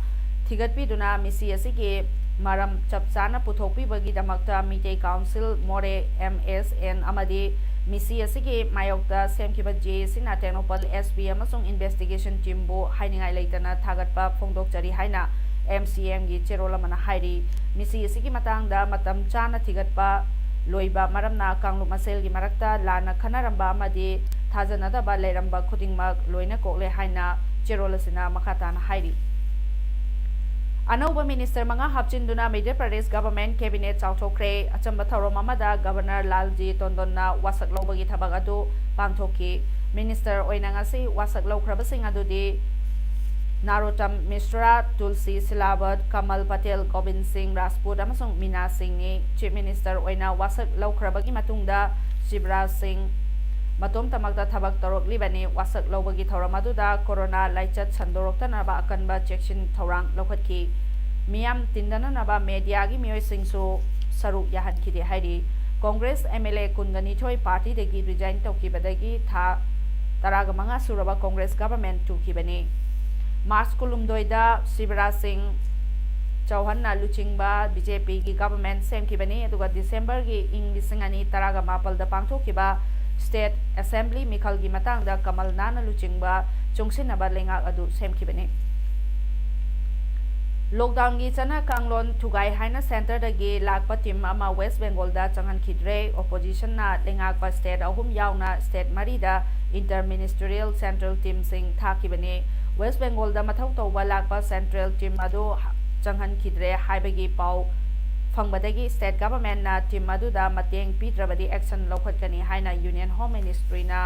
ꯊꯤꯒꯠꯄꯤꯗꯨꯅ ꯃꯤꯁꯤ ꯑꯁꯤꯒꯤ ꯃꯔꯝ ꯆꯞ ꯆꯥꯅ ꯄꯨꯊꯣꯛꯄꯤꯕꯒꯤꯗꯃꯛꯇ ꯃꯤꯇꯩ ꯀꯥꯎꯟꯁꯤꯜ ꯃꯣꯔꯦ, ꯑꯦꯝ ꯑꯦꯁ ꯑꯦꯟ, ꯑꯃꯗꯤ ꯃꯤꯁꯤ ꯑꯁꯤꯒꯤ ꯃꯥꯌꯣꯛꯇ ꯁꯦꯝꯈꯤꯕ ꯖꯦ ꯑꯦ ꯁꯤꯅ ꯇꯦꯡꯅꯧꯄꯜ ꯑꯦꯁ ꯄꯤ ꯑꯃꯁꯨꯡ ꯏꯟꯚꯦꯁꯇꯤꯒꯦꯁꯟ ꯇꯤꯝꯕꯨ ꯍꯥꯏꯅꯤꯡꯉꯥꯏ ꯂꯩꯇꯅ ꯊꯥꯒꯠꯄ ꯐꯣꯡꯗꯣꯛꯆꯔꯤ ꯍꯥꯏꯅ ꯑꯦꯝ ꯁꯤ ꯑꯦꯝꯒꯤ ꯆꯦꯔꯣꯜ ꯑꯃꯅ ꯍꯥꯏꯔꯤ꯫ ꯃꯤꯁꯤ ꯑꯁꯤꯒꯤ ꯃꯇꯥꯡꯗ ꯃꯇꯝ ꯆꯥꯅ ꯊꯤꯒꯠꯄ ꯂꯣꯏꯕ ꯃꯔꯝꯅ ꯀꯥꯡꯂꯨꯞ ꯃꯁꯦꯜꯒꯤ ꯃꯔꯛꯇ ꯂꯥꯟꯅ ꯈꯟꯅꯔꯝꯕ ꯑꯃꯗꯤ ꯊꯥꯖꯅꯗꯕ ꯂꯩꯔꯝꯕ ꯈꯨꯗꯤꯡꯃꯛ ꯂꯣꯏꯅ ꯀꯣꯛꯂꯦ ꯍꯥꯏꯅ ꯆꯦꯔꯣꯜ ꯑꯁꯤꯅ ꯃꯈꯥ ꯇꯥꯅ ꯍꯥꯏꯔꯤ꯫ ꯑꯅꯧꯕ ꯃꯤꯅꯤꯁꯇꯔ ꯃꯉꯥ ꯍꯥꯞꯆꯤꯟꯗꯨꯅ ꯃꯙ꯭ꯌ ꯄ꯭ꯔꯗꯦꯁ ꯒꯚꯔꯟꯃꯦꯟꯠ ꯀꯦꯕꯤꯅꯦꯠ ꯆꯥꯎꯊꯣꯛꯈ꯭ꯔꯦ꯫ ꯑꯆꯝꯕ ꯊꯧꯔꯝ ꯑꯃꯗ ꯒꯚꯔꯅꯔ ꯂꯥꯜꯖꯤ ꯇꯣꯟꯗꯣꯟꯅ ꯋꯥꯁꯛ ꯂꯧꯕꯒꯤ ꯊꯕꯛ ꯑꯗꯨ ꯄꯥꯡꯊꯣꯛꯈꯤ꯫ ꯃꯤꯅꯤꯁꯇꯔ ꯑꯣꯏꯅ ꯉꯁꯤ ꯋꯥꯁꯛ ꯂꯧꯈ꯭ꯔꯕꯁꯤꯡ ꯑꯗꯨꯗꯤ ꯅꯥꯔꯣꯇꯝ ꯃꯤꯁ꯭ꯔꯥ, ꯇꯨꯜꯁꯤ ꯁꯤꯂꯥꯕꯠ, ꯀꯃꯜ ꯄꯇꯦꯜ, ꯒꯣꯕꯤꯟ ꯁꯤꯡ ꯔꯥꯖꯄꯨꯠ ꯑꯃꯁꯨꯡ ꯃꯤꯅꯥ ꯁꯤꯡꯅꯤ꯫ ꯆꯤꯐ ꯃꯤꯅꯤꯁꯇꯔ ꯑꯣꯏꯅ ꯋꯥꯁꯛ ꯂꯧꯈ꯭ꯔꯕꯒꯤ ꯃꯇꯨꯡꯗ ꯁꯤꯕꯔꯥꯖ ꯁꯤꯡ ꯃꯇꯣꯝꯇꯃꯛꯇ ꯊꯕꯛ ꯇꯧꯔꯛꯂꯤꯕꯅꯤ꯫ ꯋꯥꯁꯛ ꯂꯧꯕꯒꯤ ꯊꯧꯔꯝ ꯑꯗꯨꯗ ꯀꯣꯔꯣꯅꯥ ꯂꯥꯏꯆꯠ ꯁꯟꯗꯣꯔꯛꯇꯅꯕ ꯑꯀꯟꯕ ꯆꯦꯛꯁꯤꯟ ꯊꯧꯔꯥꯡ ꯂꯧꯈꯠꯈꯤ꯫ ꯃꯤꯌꯥꯝ ꯇꯤꯟꯗꯅꯅꯕ ꯃꯦꯗꯤꯌꯥꯒꯤ ꯃꯤꯑꯣꯏꯁꯤꯡꯁꯨ ꯁꯔꯨꯛ ꯌꯥꯍꯟꯈꯤꯗꯦ ꯍꯥꯏꯔꯤ꯫ ꯀꯣꯡꯒ꯭ꯔꯦꯁ ꯑꯦꯝ ꯑꯦꯜ ꯑꯦ ꯀꯨꯟꯒ ꯅꯤꯊꯣꯏ ꯄꯥꯔꯇꯤꯗꯒꯤ ꯔꯤꯖꯥꯏꯟ ꯇꯧꯈꯤꯕꯗꯒꯤ ꯊꯥ ꯇꯔꯥꯒ ꯃꯉꯥ ꯁꯨꯔꯕ ꯀꯣꯡꯒ꯭ꯔꯦꯁ ꯒꯚꯔꯟꯃꯦꯟꯠ ꯇꯨꯈꯤꯕꯅꯤ꯫ ꯃꯥꯔꯆ ꯀꯨꯟꯍꯨꯝꯗꯣꯏꯗ ꯁꯤꯕꯔꯥꯖ ꯁꯤꯡ ꯆꯧꯍꯟꯅ ꯂꯨꯆꯤꯡꯕ ꯕꯤ ꯖꯦ ꯄꯤꯒꯤ ꯒꯚꯔꯟꯃꯦꯟꯠ ꯁꯦꯝꯈꯤꯕꯅꯤ, ꯑꯗꯨꯒ ꯗꯤꯁꯦꯝꯕꯔꯒꯤ ꯏꯪ ꯂꯤꯁꯤꯡ ꯑꯅꯤ ꯇꯔꯥꯒ ꯃꯥꯄꯜꯗ ꯄꯥꯡꯊꯣꯛꯈꯤꯕ ꯁ꯭ꯇꯦꯠ ꯑꯦꯁꯦꯝꯕ꯭ꯂꯤ ꯃꯤꯈꯜꯒꯤ ꯃꯇꯥꯡꯗ ꯀꯃꯜꯅꯥꯅ ꯂꯨꯆꯤꯡꯕ ꯆꯨꯡꯁꯤꯟꯅꯕ ꯂꯩꯉꯥꯛ ꯑꯗꯨ ꯁꯦꯝꯈꯤꯕꯅꯤ꯫ ꯂꯣꯛꯗꯥꯎꯟꯒꯤ ꯆꯠꯅ ꯀꯥꯡꯂꯣꯟ ꯊꯨꯒꯥꯏ ꯍꯥꯏꯅ ꯁꯦꯟꯇꯔꯗꯒꯤ ꯂꯥꯛꯄ ꯇꯤꯝ ꯑꯃ ꯋꯦꯁ ꯕꯦꯡꯒꯣꯜꯗ ꯆꯪꯍꯟꯈꯤꯗ꯭ꯔꯦ꯫ ꯑꯣꯄꯣꯖꯤꯁꯟꯅ ꯂꯩꯉꯥꯛꯄ ꯁ꯭ꯇꯦꯠ ꯑꯍꯨꯝ ꯌꯥꯎꯅ ꯁ꯭ꯇꯦꯠ ꯃꯔꯤꯗ ꯏꯟꯇꯔ ꯃꯤꯅꯤꯁꯇꯔꯤꯌꯦꯜ ꯁꯦꯟꯇ꯭ꯔꯦꯜ ꯇꯤꯝꯁꯤꯡ ꯊꯥꯈꯤꯕꯅꯤ꯫ ꯋꯦꯁ ꯕꯦꯡꯒꯣꯜꯗ ꯃꯊꯧ ꯇꯧꯕ ꯂꯥꯛꯄ ꯁꯦꯟꯇ꯭ꯔꯦꯜ ꯇꯤꯝ ꯑꯗꯨ ꯆꯪꯍꯟꯈꯤꯗ꯭ꯔꯦ ꯍꯥꯏꯕꯒꯤ ꯄꯥꯎ ꯐꯪꯕꯗꯒꯤ ꯁ꯭ꯇꯦꯠ ꯒꯚꯔꯟꯃꯦꯟꯠꯅ ꯇꯤꯝ ꯑꯗꯨꯗ ꯃꯇꯦꯡ ꯄꯤꯗ꯭ꯔꯕꯗꯤ ꯑꯦꯛꯁꯟ ꯂꯧꯈꯠꯀꯅꯤ ꯍꯥꯏꯅ ꯌꯨꯅꯤꯌꯟ ꯍꯣꯝ ꯃꯤꯅꯤꯁꯇ꯭ꯔꯤꯅ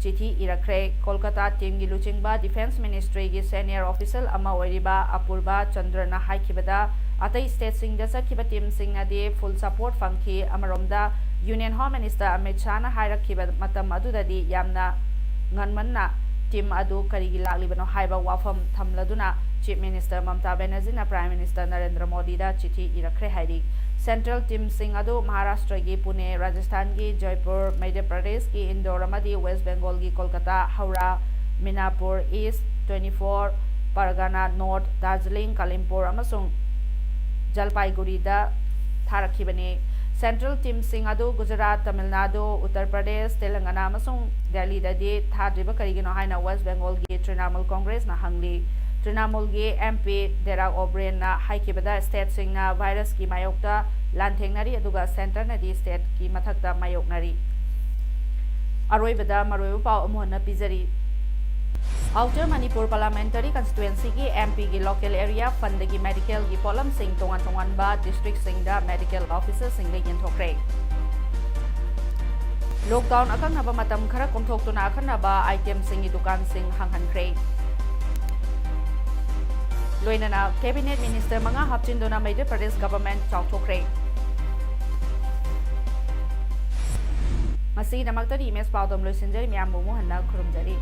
ꯆꯤꯊꯤ ꯏꯔꯛꯈ꯭ꯔꯦ꯫ ꯀꯣꯜꯀꯇꯥ ꯇꯤꯝꯒꯤ ꯂꯨꯆꯤꯡꯕ ꯗꯤꯐꯦꯟꯁ ꯃꯤꯅꯤꯁꯇ꯭ꯔꯤꯒꯤ ꯁꯦꯅꯤꯌꯔ ꯑꯣꯐꯤꯁꯤꯌꯦꯜ ꯑꯃ ꯑꯣꯏꯔꯤꯕ ꯑꯄꯨꯔꯕ ꯆꯟꯗ꯭ꯔꯅ ꯍꯥꯏꯈꯤꯕꯗ, ꯑꯇꯩ ꯁ꯭ꯇꯦꯠꯁꯤꯡꯗ ꯆꯠꯈꯤꯕ ꯇꯤꯝꯁꯤꯡꯅꯗꯤ ꯐꯨꯜ ꯁꯄꯣꯔꯠ ꯐꯪꯈꯤ꯫ ꯑꯃꯔꯣꯝꯗ, ꯌꯨꯅꯤꯌꯟ ꯍꯣꯝ ꯃꯤꯅꯤꯁꯇꯔ ꯑꯃꯤꯠ ꯁꯥꯍꯅ ꯍꯥꯏꯔꯛꯈꯤꯕ ꯃꯇꯝ ꯑꯗꯨꯗꯗꯤ ꯌꯥꯝꯅ ꯉꯟꯃꯟꯅ ꯇꯤꯝ ꯑꯗꯨ ꯀꯔꯤꯒꯤ ꯂꯥꯛꯂꯤꯕꯅꯣ ꯍꯥꯏꯕ ꯋꯥꯐꯝ ꯊꯝꯂꯗꯨꯅ ꯆꯤꯐ ꯃꯤꯅꯤꯁꯇꯔ ꯃꯃꯇꯥ ꯕꯦꯅꯔꯖꯤꯅ ꯄ꯭ꯔꯥꯏꯝ ꯃꯤꯅꯤꯁꯇꯔ ꯅꯔꯦꯟꯗ꯭ꯔ ꯃꯣꯗꯤꯗ ꯆꯤꯊꯤ ꯏꯔꯛꯈ꯭ꯔꯦ ꯍꯥꯏꯔꯤ꯫ ꯁꯦꯟꯇ꯭ꯔꯦꯜ ꯇꯤꯝꯁꯤꯡ ꯑꯗꯨ ꯃꯍꯥꯔꯥꯁꯇ꯭ꯔꯒꯤ ꯄꯨꯅꯦ, ꯔꯥꯖꯁꯊꯥꯟꯒꯤ ꯖꯣꯏꯄꯨꯔ, ꯃꯙ꯭ꯌ ꯄ꯭ꯔꯗꯦꯁꯀꯤ ꯏꯟꯗꯣꯔ ꯑꯃꯗꯤ ꯋꯦꯁ ꯕꯦꯡꯒꯣꯜꯒꯤ ꯀꯣꯜꯀꯇꯥ, ꯍꯧꯔꯥ, ꯃꯤꯅꯥꯄꯨꯔ ꯏꯁ, ꯇ꯭ꯋꯦꯟꯇꯤ ꯐꯣꯔ ꯄꯔꯒꯅꯥ ꯅꯣꯔꯠ, ꯗꯥꯔꯖꯤꯂꯤꯡ, ꯀꯥꯂꯤꯝꯄꯨꯔ ꯑꯃꯁꯨꯡ ꯖꯜꯄꯥꯏꯒꯨꯔꯤꯗ ꯊꯥꯔꯛꯈꯤꯕꯅꯤ꯫ ꯁꯦꯟꯇ꯭ꯔꯦꯜ ꯇꯤꯝꯁꯤꯡ ꯑꯗꯨ ꯒꯨꯖꯔꯥꯠ, ꯇꯥꯃꯤꯜ ꯅꯥꯗꯨ, ꯎꯠꯇꯔ ꯄ꯭ꯔꯗꯦꯁ, ꯇꯦꯂꯪꯒꯅꯥ ꯑꯃꯁꯨꯡ ꯗꯦꯜꯂꯤꯗꯗꯤ ꯊꯥꯗ꯭ꯔꯤꯕ ꯀꯔꯤꯒꯤꯅꯣ ꯍꯥꯏꯅ ꯋꯦꯁ ꯕꯦꯡꯒꯣꯜꯒꯤ ꯇ꯭ꯔꯤꯅꯥꯃꯨꯜ ꯀꯣꯡꯒ꯭ꯔꯦꯁꯅ ꯍꯪꯂꯤ꯫ ꯇ꯭ꯔꯤꯅꯥꯃꯨꯜꯒꯤ ꯑꯦꯝ ꯄꯤ ꯗꯦꯔꯥꯛ ꯑꯣꯕ꯭ꯔꯦꯟꯅ ꯍꯥꯏꯈꯤꯕꯗ, ꯁ꯭ꯇꯦꯠꯁꯤꯡꯅ ꯚꯥꯏꯔꯁꯀꯤ ꯃꯥꯌꯣꯛꯇ ꯂꯥꯟꯊꯦꯡꯅꯔꯤ, ꯑꯗꯨꯒ ꯁꯦꯟꯇꯔꯅꯗꯤ ꯁ꯭ꯇꯦꯠꯀꯤ ꯃꯊꯛꯇ ꯃꯥꯌꯣꯛꯅꯔꯤ꯫ ꯑꯔꯣꯏꯕꯗ ꯃꯔꯨꯑꯣꯏꯕ ꯄꯥꯎ ꯑꯃꯨꯛ ꯍꯟꯅ ꯄꯤꯖꯔꯤ꯫ ꯑꯥꯎꯇꯔ ꯃꯅꯤꯄꯨꯔ ꯄꯥꯔꯂꯥꯃꯦꯟꯇꯔꯤ ꯀꯟꯁꯇꯤꯇ꯭ꯋꯦꯟꯁꯤꯒꯤ ꯑꯦꯝ ꯄꯤꯒꯤ ꯂꯣꯀꯦꯜ ꯑꯦꯔꯤꯌꯥ ꯐꯟꯗꯒꯤ ꯃꯦꯗꯤꯀꯦꯜꯒꯤ ꯄꯣꯠꯂꯝꯁꯤꯡ ꯇꯣꯉꯥꯟ ꯇꯣꯉꯥꯟꯕ ꯗꯤꯁꯇ꯭ꯔꯤꯛꯁꯤꯡꯗ ꯃꯦꯗꯤꯀꯦꯜ ꯑꯣꯐꯤꯁꯔꯁꯤꯡꯗ ꯌꯦꯟꯊꯣꯛꯈ꯭ꯔꯦ꯫ ꯂꯣꯛꯗꯥꯎꯟ ꯑꯀꯛꯅꯕ ꯃꯇꯝ ꯈꯔ ꯀꯣꯝꯊꯣꯛꯇꯨꯅ ꯑꯈꯟꯅꯕ ꯑꯥꯏꯇꯦꯝꯁꯤꯡꯒꯤ ꯗꯨꯀꯥꯟꯁꯤꯡ ꯍꯥꯡꯍꯟꯈ꯭ꯔꯦ꯫ ꯂꯣꯏꯅꯅ cabinet minister ꯃꯉꯥ ꯍꯥꯞꯆꯤꯟꯗꯨꯅ ꯃꯩꯗ꯭ꯔ ꯄ꯭ꯔꯗꯦꯁ government ꯆꯥꯎꯊꯣꯛꯈ꯭ꯔꯦ꯫ ꯉꯁꯤꯒꯤꯗꯃꯛꯇꯗꯤ ꯏꯃꯦꯖ ꯄꯥꯎꯗꯝ ꯂꯣꯏꯁꯤꯟꯖꯔꯤ꯫ ꯃꯌꯥꯝꯕꯨ ꯑꯃꯨꯛ ꯍꯟꯅ ꯈꯨꯔꯨꯝꯖꯔꯤ꯫